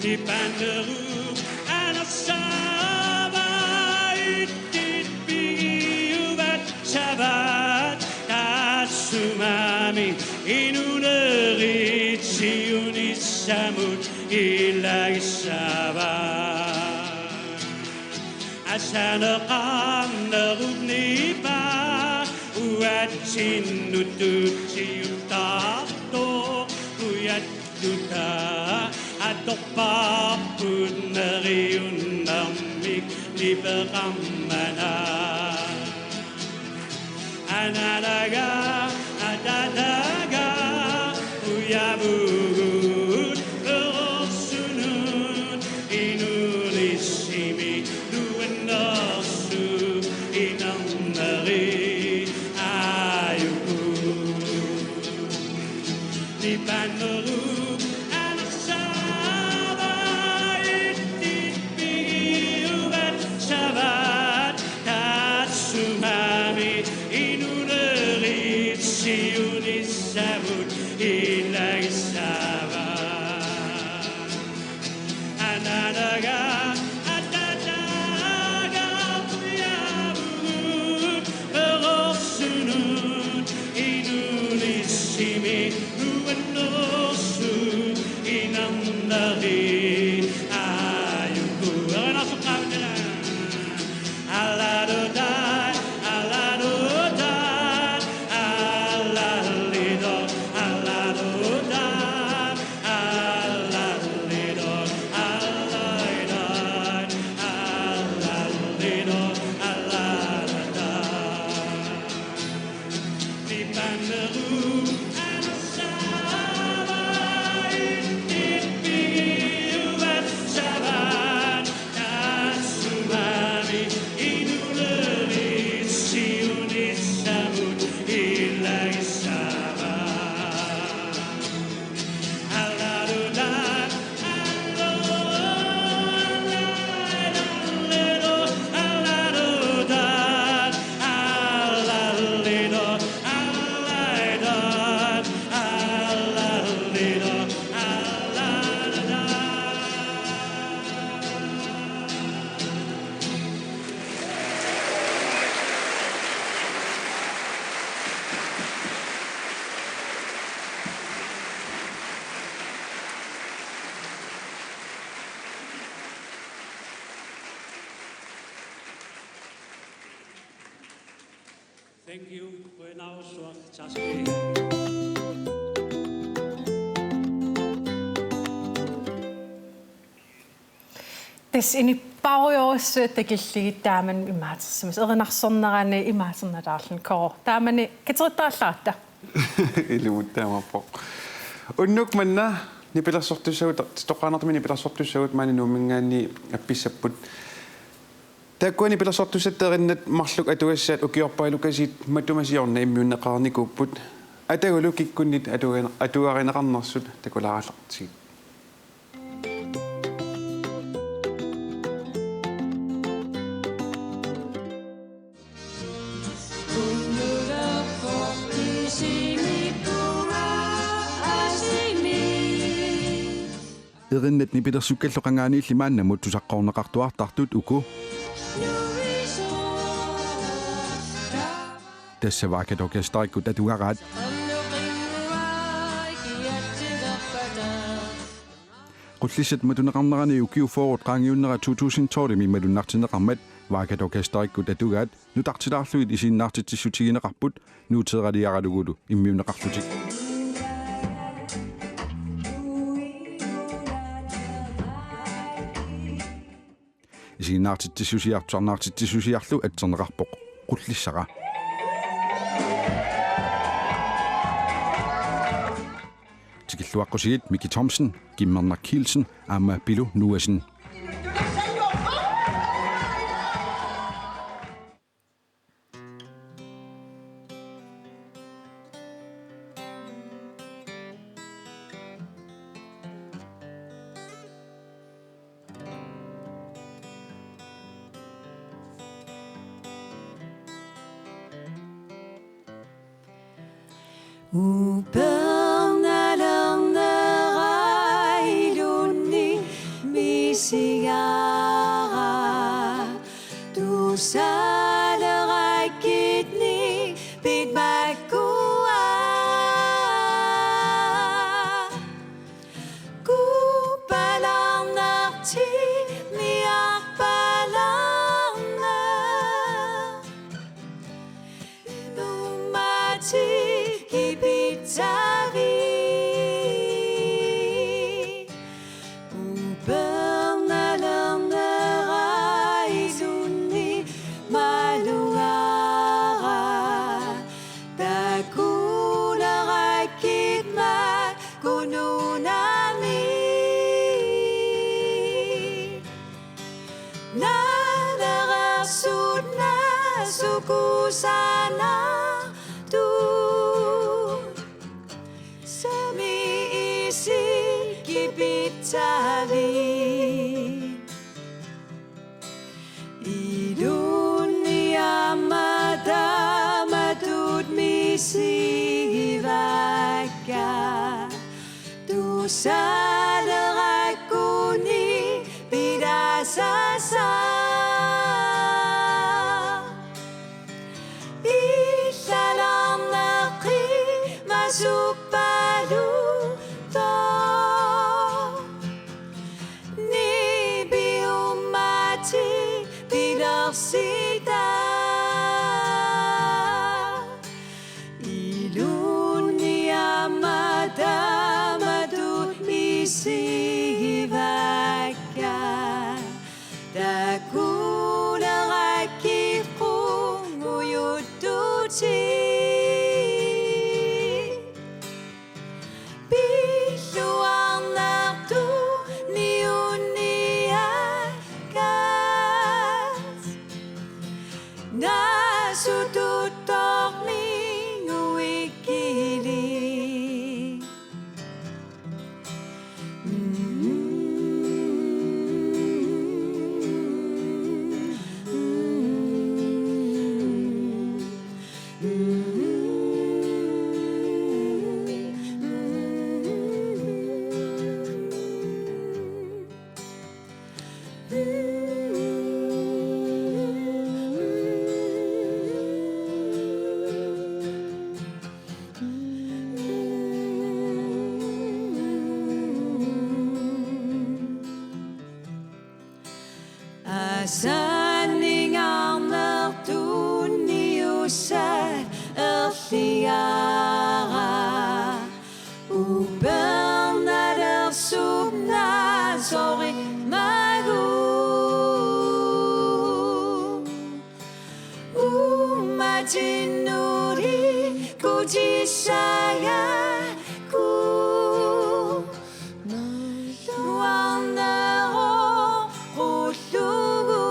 Nipaanerup anersaava ittit pigiuassavaat, taassumami inuunerit siunissamut ilagissavaat. Asaneqarnerup nipaa uatsinnut tutsiuttartoq, kujattutaa atorparput neriunnermik nipeqarmata. Anaanaga, ataataga, ujavugut perorsunut, inuunissimi nuannersuup inerneri aajuku. Nipaanerup anersaava ittit pigiuassavaat, taassumami inuunerit siunissamut ilagissavaat. Anaanaga, ataataga, ujavugut perorsunut, inuunissimi nuannersuup inerneri aajuku. Erinarsoqaavit ilaa. Thank you. Qujanarsuaq. Tak skal I have. Tassa inuppaarujoorsuaq takillugit taamani imaatersimasut. Erinarsornerani imaaternerulaarluni, Kåre. Taamani katersuullaratta. Ilumut taamaappoq. Unnuk manna nipilersortussagut, toqqaannartumik nipilersortussagut maani Nuumminngaanniit appissapput. Taakkua nipilersortussatta erinnat marluk atugassaat ukiorpaalukkasiit matuma siorna immiunneqarnikuupput. Atagulu kikkunnit atuga-, atuarineqarnersut takulaarallartigit. Erinnat nipilersukkallu qangaaniilli maannamut tusaqqorneqartuartartut uku. Tassa Vaakata Orkesterikkut atugaraat. Qullissat matuneqarnerani ukiut fyrret qaangiunnera to tusind tolvimi malunnartinneqarmat Vaakatokastarikkut atugaat nutartilaarlugit isiginnaartitsissutigineqarput nuuteeraliaralugulu immiunneqarlutik. Isiginnaartitsissusiarlu, tusarnaartitsissusiarlu atserneqarpoq Qullissara. Tikilluaqqusigit Miki Thomsen, Kimmernak Kielsen aamma Pilu Nuasen. Upernalernera ilunni misigara, tusalerakkitni pitmakkua. Kuppalarnarti miarpalarna. Nummati kipitsavi. Upernalernera isunni malugara. Takulerakkit ma kununami. Nalereersut naasukusanartut. Sami isikki pitsali. Ilunni aamma taamatut misigivakka. Tusalerakkuni pilasassaq. Illarneqqimasuppaluta. Nipi ummati pilersita. Ilunni aamma taamatut misigivakka. Takulerakkit qungujuttutit. Pilluarnartut niunniakkat. Naasututtorminnguikkilik. Asanningaarnertunniussat erliara. Upernalersup naasorimmagu. Uummatinnulikkutissagakku. Luarneroqullugu.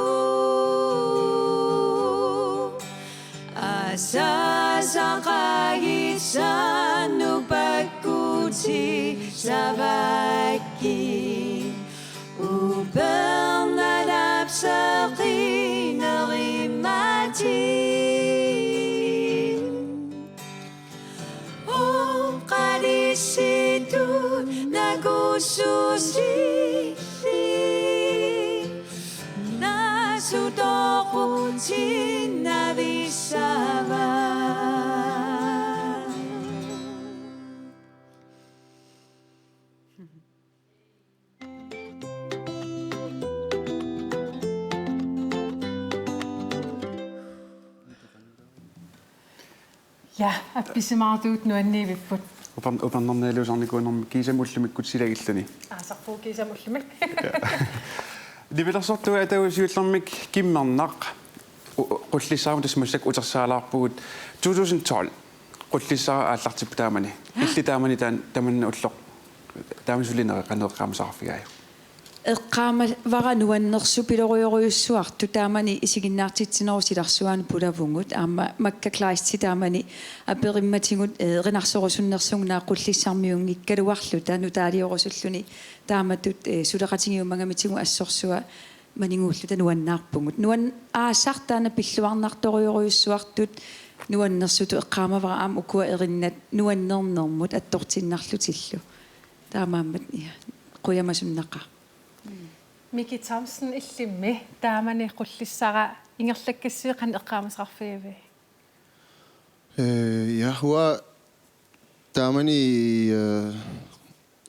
Asasaqagissannut pakkutissavakkit. Upernalapseqinerimmatit. Oqalissitut nakussusillit. Naasutoqutinnavissava. Ja, appisimaartugut nuanniivipput. Uper-, upernarnialuusarnikuunermi kiisami ullumikkut silagilluni. Aasarpugut kiisami ullumi. Nipilersortugut atagu siullermik Kimmernaq, u-, u-, Qullissarama tassa massakkut utersaalaarpugut. To tusind tolv Qullissara aallartippoq taamani. Illit taamani taan-, tamanna ulloq. Taamani suli nereqaneeqqaamasaqarfigaajuk. Eqqaamavara nuannersupilorujorujussuartut taamani isiginnaartitsinerup silarsuaani pulavugut, aamma Makka Kleist taamani aperimmatigut, eh, erinarsorusunnersugut naak Qullissarmiunngikkaluarluta nutaaliorusulluni taamatut, eh, suleqatigiummagamitigut assorsuaq maniguulluta nuannaarpugut. Nuan-, aasaq taanna pilluarnartorujorujussuartut nuannersutut eqqaamavara aamma ukua erinnat nuannernermut attortinnarlutillu. Taamaammat, ja, qujamasunnaqaaq. Miki Thomsen, illimmi taamani Qullissara ingerlakkassi qanoq eqqaamasaqarfigiviuk? Eh, ja, uanga taamani, eh,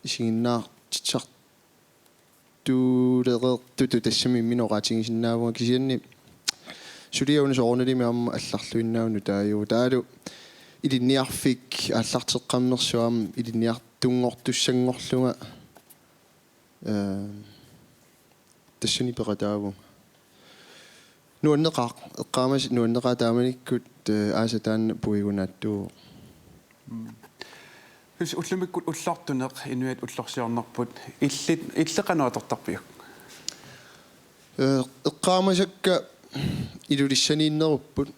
isiginnaartitsisartulereertutut tassami imminut oqaatigisinnaavunga, kisianni suliaq una soorunalimi aamma allarluinnaavoq nutaajuvoq. Taavalu ilinniarfik aallarteqqammersoq aamma ilinniartunngortussanngorlunga. Eh, tassani peqataavunga. Nuanneqaaq, eqqaamasat nuanneqaaq taamanikkut, eh, aasaq taanna puigunaatsuuvoq. Mm. Tassa ullumikkut ullortuneq inuiattut ullorsiornerput, illit, illit qanoq atortarpiuk? Eh, eqqaamasakka Ilulissaniinnerupput, eh,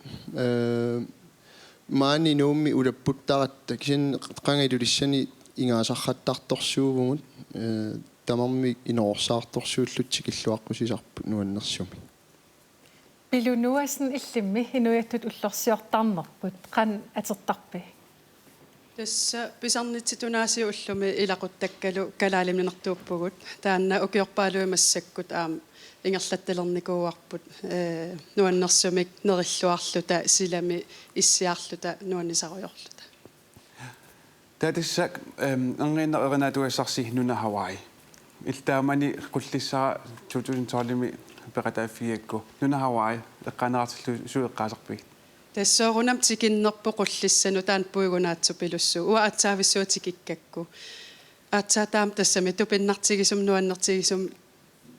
maani Nuummi ulapputtaratta, kisianni qanga Ilulissani ingaasarrattartorsuuvugut, eh, tamarmik inoorsaartorsuulluta tikilluaqqusisarput nuannersumik. Pilu Noasen, illimmi inuiattut ullorsiortarnerput qanoq atortarpiuk? Tassa pisarnitsitut aasiit ullumi ilaquttakkalu kalaaliminertuuppugut. Taanna ukiorpaaluit massakkut aamma ingerlattalernikuuarput, eh, nuannersumik nerilluarluta, silami issiarluta, nuannisarujorluta. Taava tassa, ehm, erniinnaq erinaatugassarsi Nuna Hawaii. Illit taamani Qullissara to tusind tolvimi peqataaffigigakku. Nuna Hawaii eqqaaneqartillugu suut eqqaasarpigit? Tassa soorunami tikinnerpoq Qullissanut, taanna puigunaatsupilussuuvoq. Uanga aatsaavissuaq tikikkakku. Aatsaat taama tassami tupinnartigisumik, nuannertigisumik,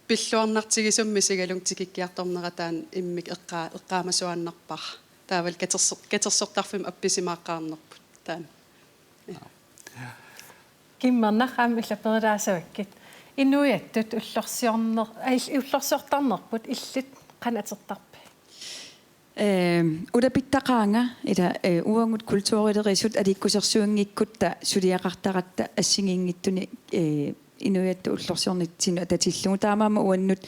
pilluarnartigisumik misigalunga tikikkiartornera taanna immikkut eqqaa-, eqqaamasuaannarpara. Taavalu katerso-, katersortarfimmi appisimaaqqaarnerput taanna. Kimmernaq, aamma illit aperilaassavakkit. Inuiattut ullorsiorner-, ai, ullorsiortarnerput illit qanoq atortarpit? Ehm, ulapittaqaanga, ila, eh, uagut kulturilerisut aliikkusersuinngikkutta suliaqartaratta assigiinngitsuni, eh, inuiattut ullorsiornitsinnut atatillugu. Taamaammat uannut,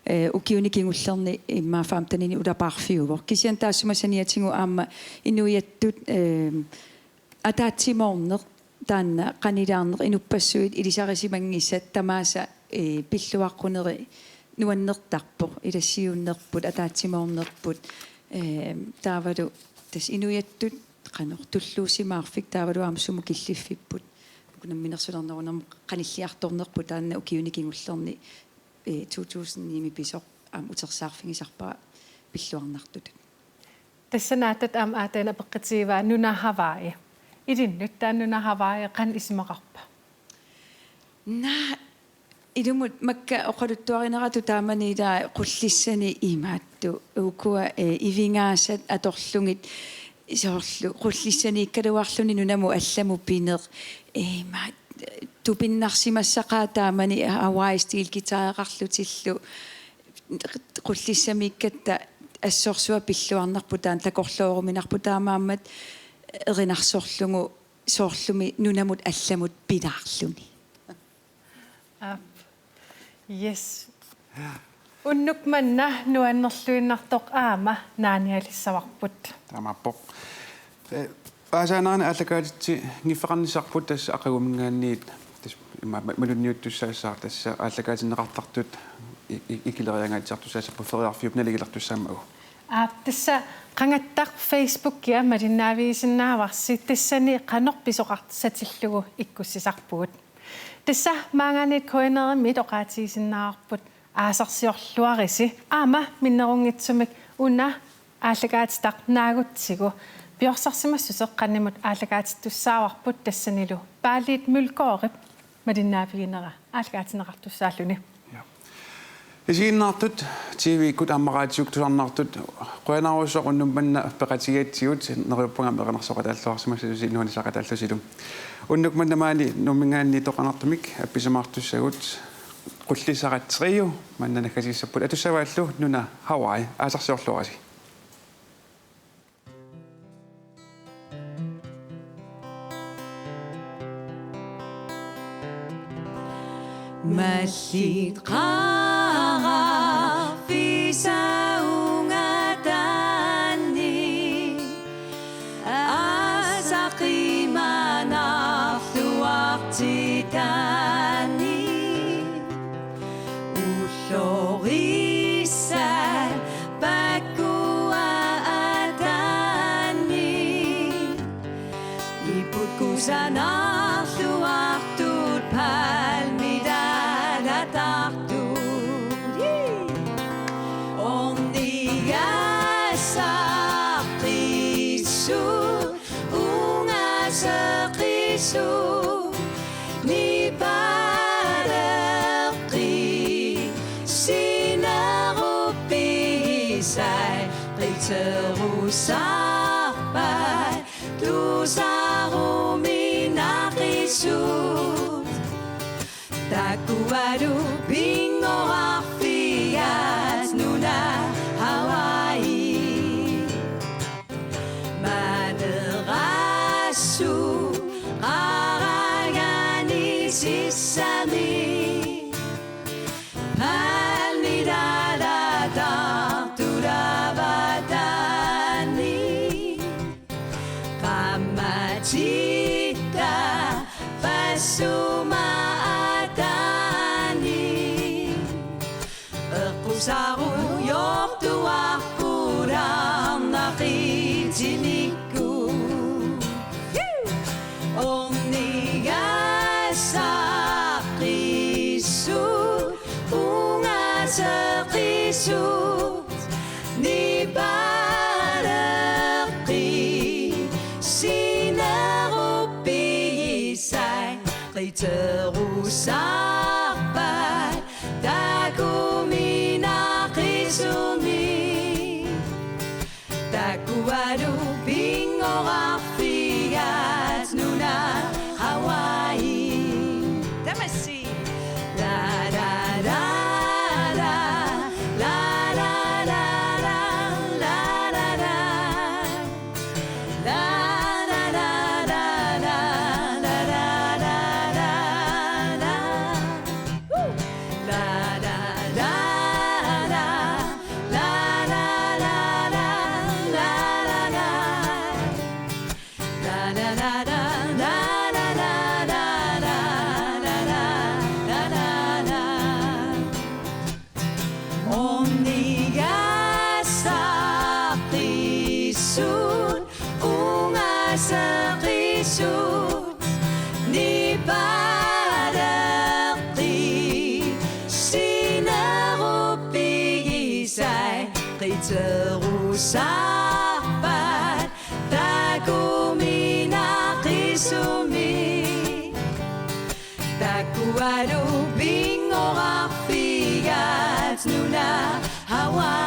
eh, ukiuni kingullerni immaqa femtenini ulapaarfiuvoq. Kisianni taassuma saniatigut aamma inuiattut, ehm, ataatsimoorneq, taanna qanilaarneq, inuppassuit ilisarisimanngisat tamaasa, eh, pilluaqquneri nuannertarpoq, ilassiuunnerput, ataatsimoornerput, eh, taavalu tassa inuiattut qanoq tulluusimaarfik taavalu aamma sumut killiffipput. Uku namminersulernerunermut qanilliartornerput taanna ukiuni kingullerni, eh, to tusind-imi pisoq aamma utersaarfigisarpara pilluarnartutut. Tassa Naattat aamma aatsaat apeqqutigivaa Nuna Hawaii. Ilinnut taanna Nuna Hawaii qanoq isumaqarpa? Naa, ilumut makku oqaluttuarineratut taamani ila Qullissani imaattoq. Ukua, eh, ivingaasat atorlugit soorlu Qullissaniikkaluarluni nunamut allamut pineq. Eh, imaat, tupinnarsimassaqaat taamani Hawaii stilguitareqarlutillu. Qullissamiikkatta assorsuaq pilluarnarpoq, taanna takorlooruminarpoq, taamaammat erinarsorlugu soorlumi nunamut allamut pilaarluni. Aap. Yes. Unnuk manna nuannerluinnartoq aamma naanialissavarput. Taamaappoq. Eh, aasaanerani aallakaatitsinngiffeqarnissarput tassa aqaguminngaanniit tassa ima ma-, malunniuttussaassaaq, tassa aallakaatinneqartartut i-, i-, ikileriangaatsiartussaassappat feriarfiup naligilertussaammagu. Aap, tassa qangattaq Facebookia malinnaavigisinnaavarsi, tassani qanoq pisoqarsatillugu ikkussisarpugut. Tassa maanngaanniit K N R-imiit oqaatigisinnaavarput aasarsiorluarisi. Aamma minnerunngitsumik una aallakaatitaq naagutsigu piorsarsimassuseq qanimut aallakaatittussaavarput, tassanilu Paaliit Mølgaardip malinnaaviginera aallakaatinneqartussaalluni. Ja. Isiginnaartut, T V-kkut aamma raatiukkut tusarnaartut, qujanarujussuaq unnuk manna peqatigigatsigut, neriuppunga aamma erinarsoqataalluarsimassasusi inuunisaqataallusilu. Unnuk manna maani Nuumminngaanniit toqunartumik appisimaartussagut, Qullissara Trio manna naggasiissapput, atussavaallu Nuna Hawaii, aasarsarluarisi. Mallit qaarfisa ungataanni, asaqimanarluartitaanni, ullorissat pakkua ataanni, iput kusanarluartut palmit alatartut. Ornigassaqissut, ungaseqqissut, nipaleqqi- sineruppigisai, qiterusarpai tusaruminaaqisut. Takualu pinngorarfiat Nuna Hawaii. Manerassup qarangani sissami, palmit alatartut avataani, qammatitta passuma ataani, eqqusarujoortuarput arnaqitimikku. Ornigassaqqissut, ungaseqqissut, nipaleqqi- sineruppigisai, qiterusarpai takuminaaqisumi. Takualu pinngorarfiat Nuna Hawaii. Tamassi. La, la, la, la. Ornigassaqqissut, ungaseqqissut, nipaleqqi- sineruppigisai, qiterusarpai takuminaaqisumi. Takualu pinngorarfiat Nuna Hawaii.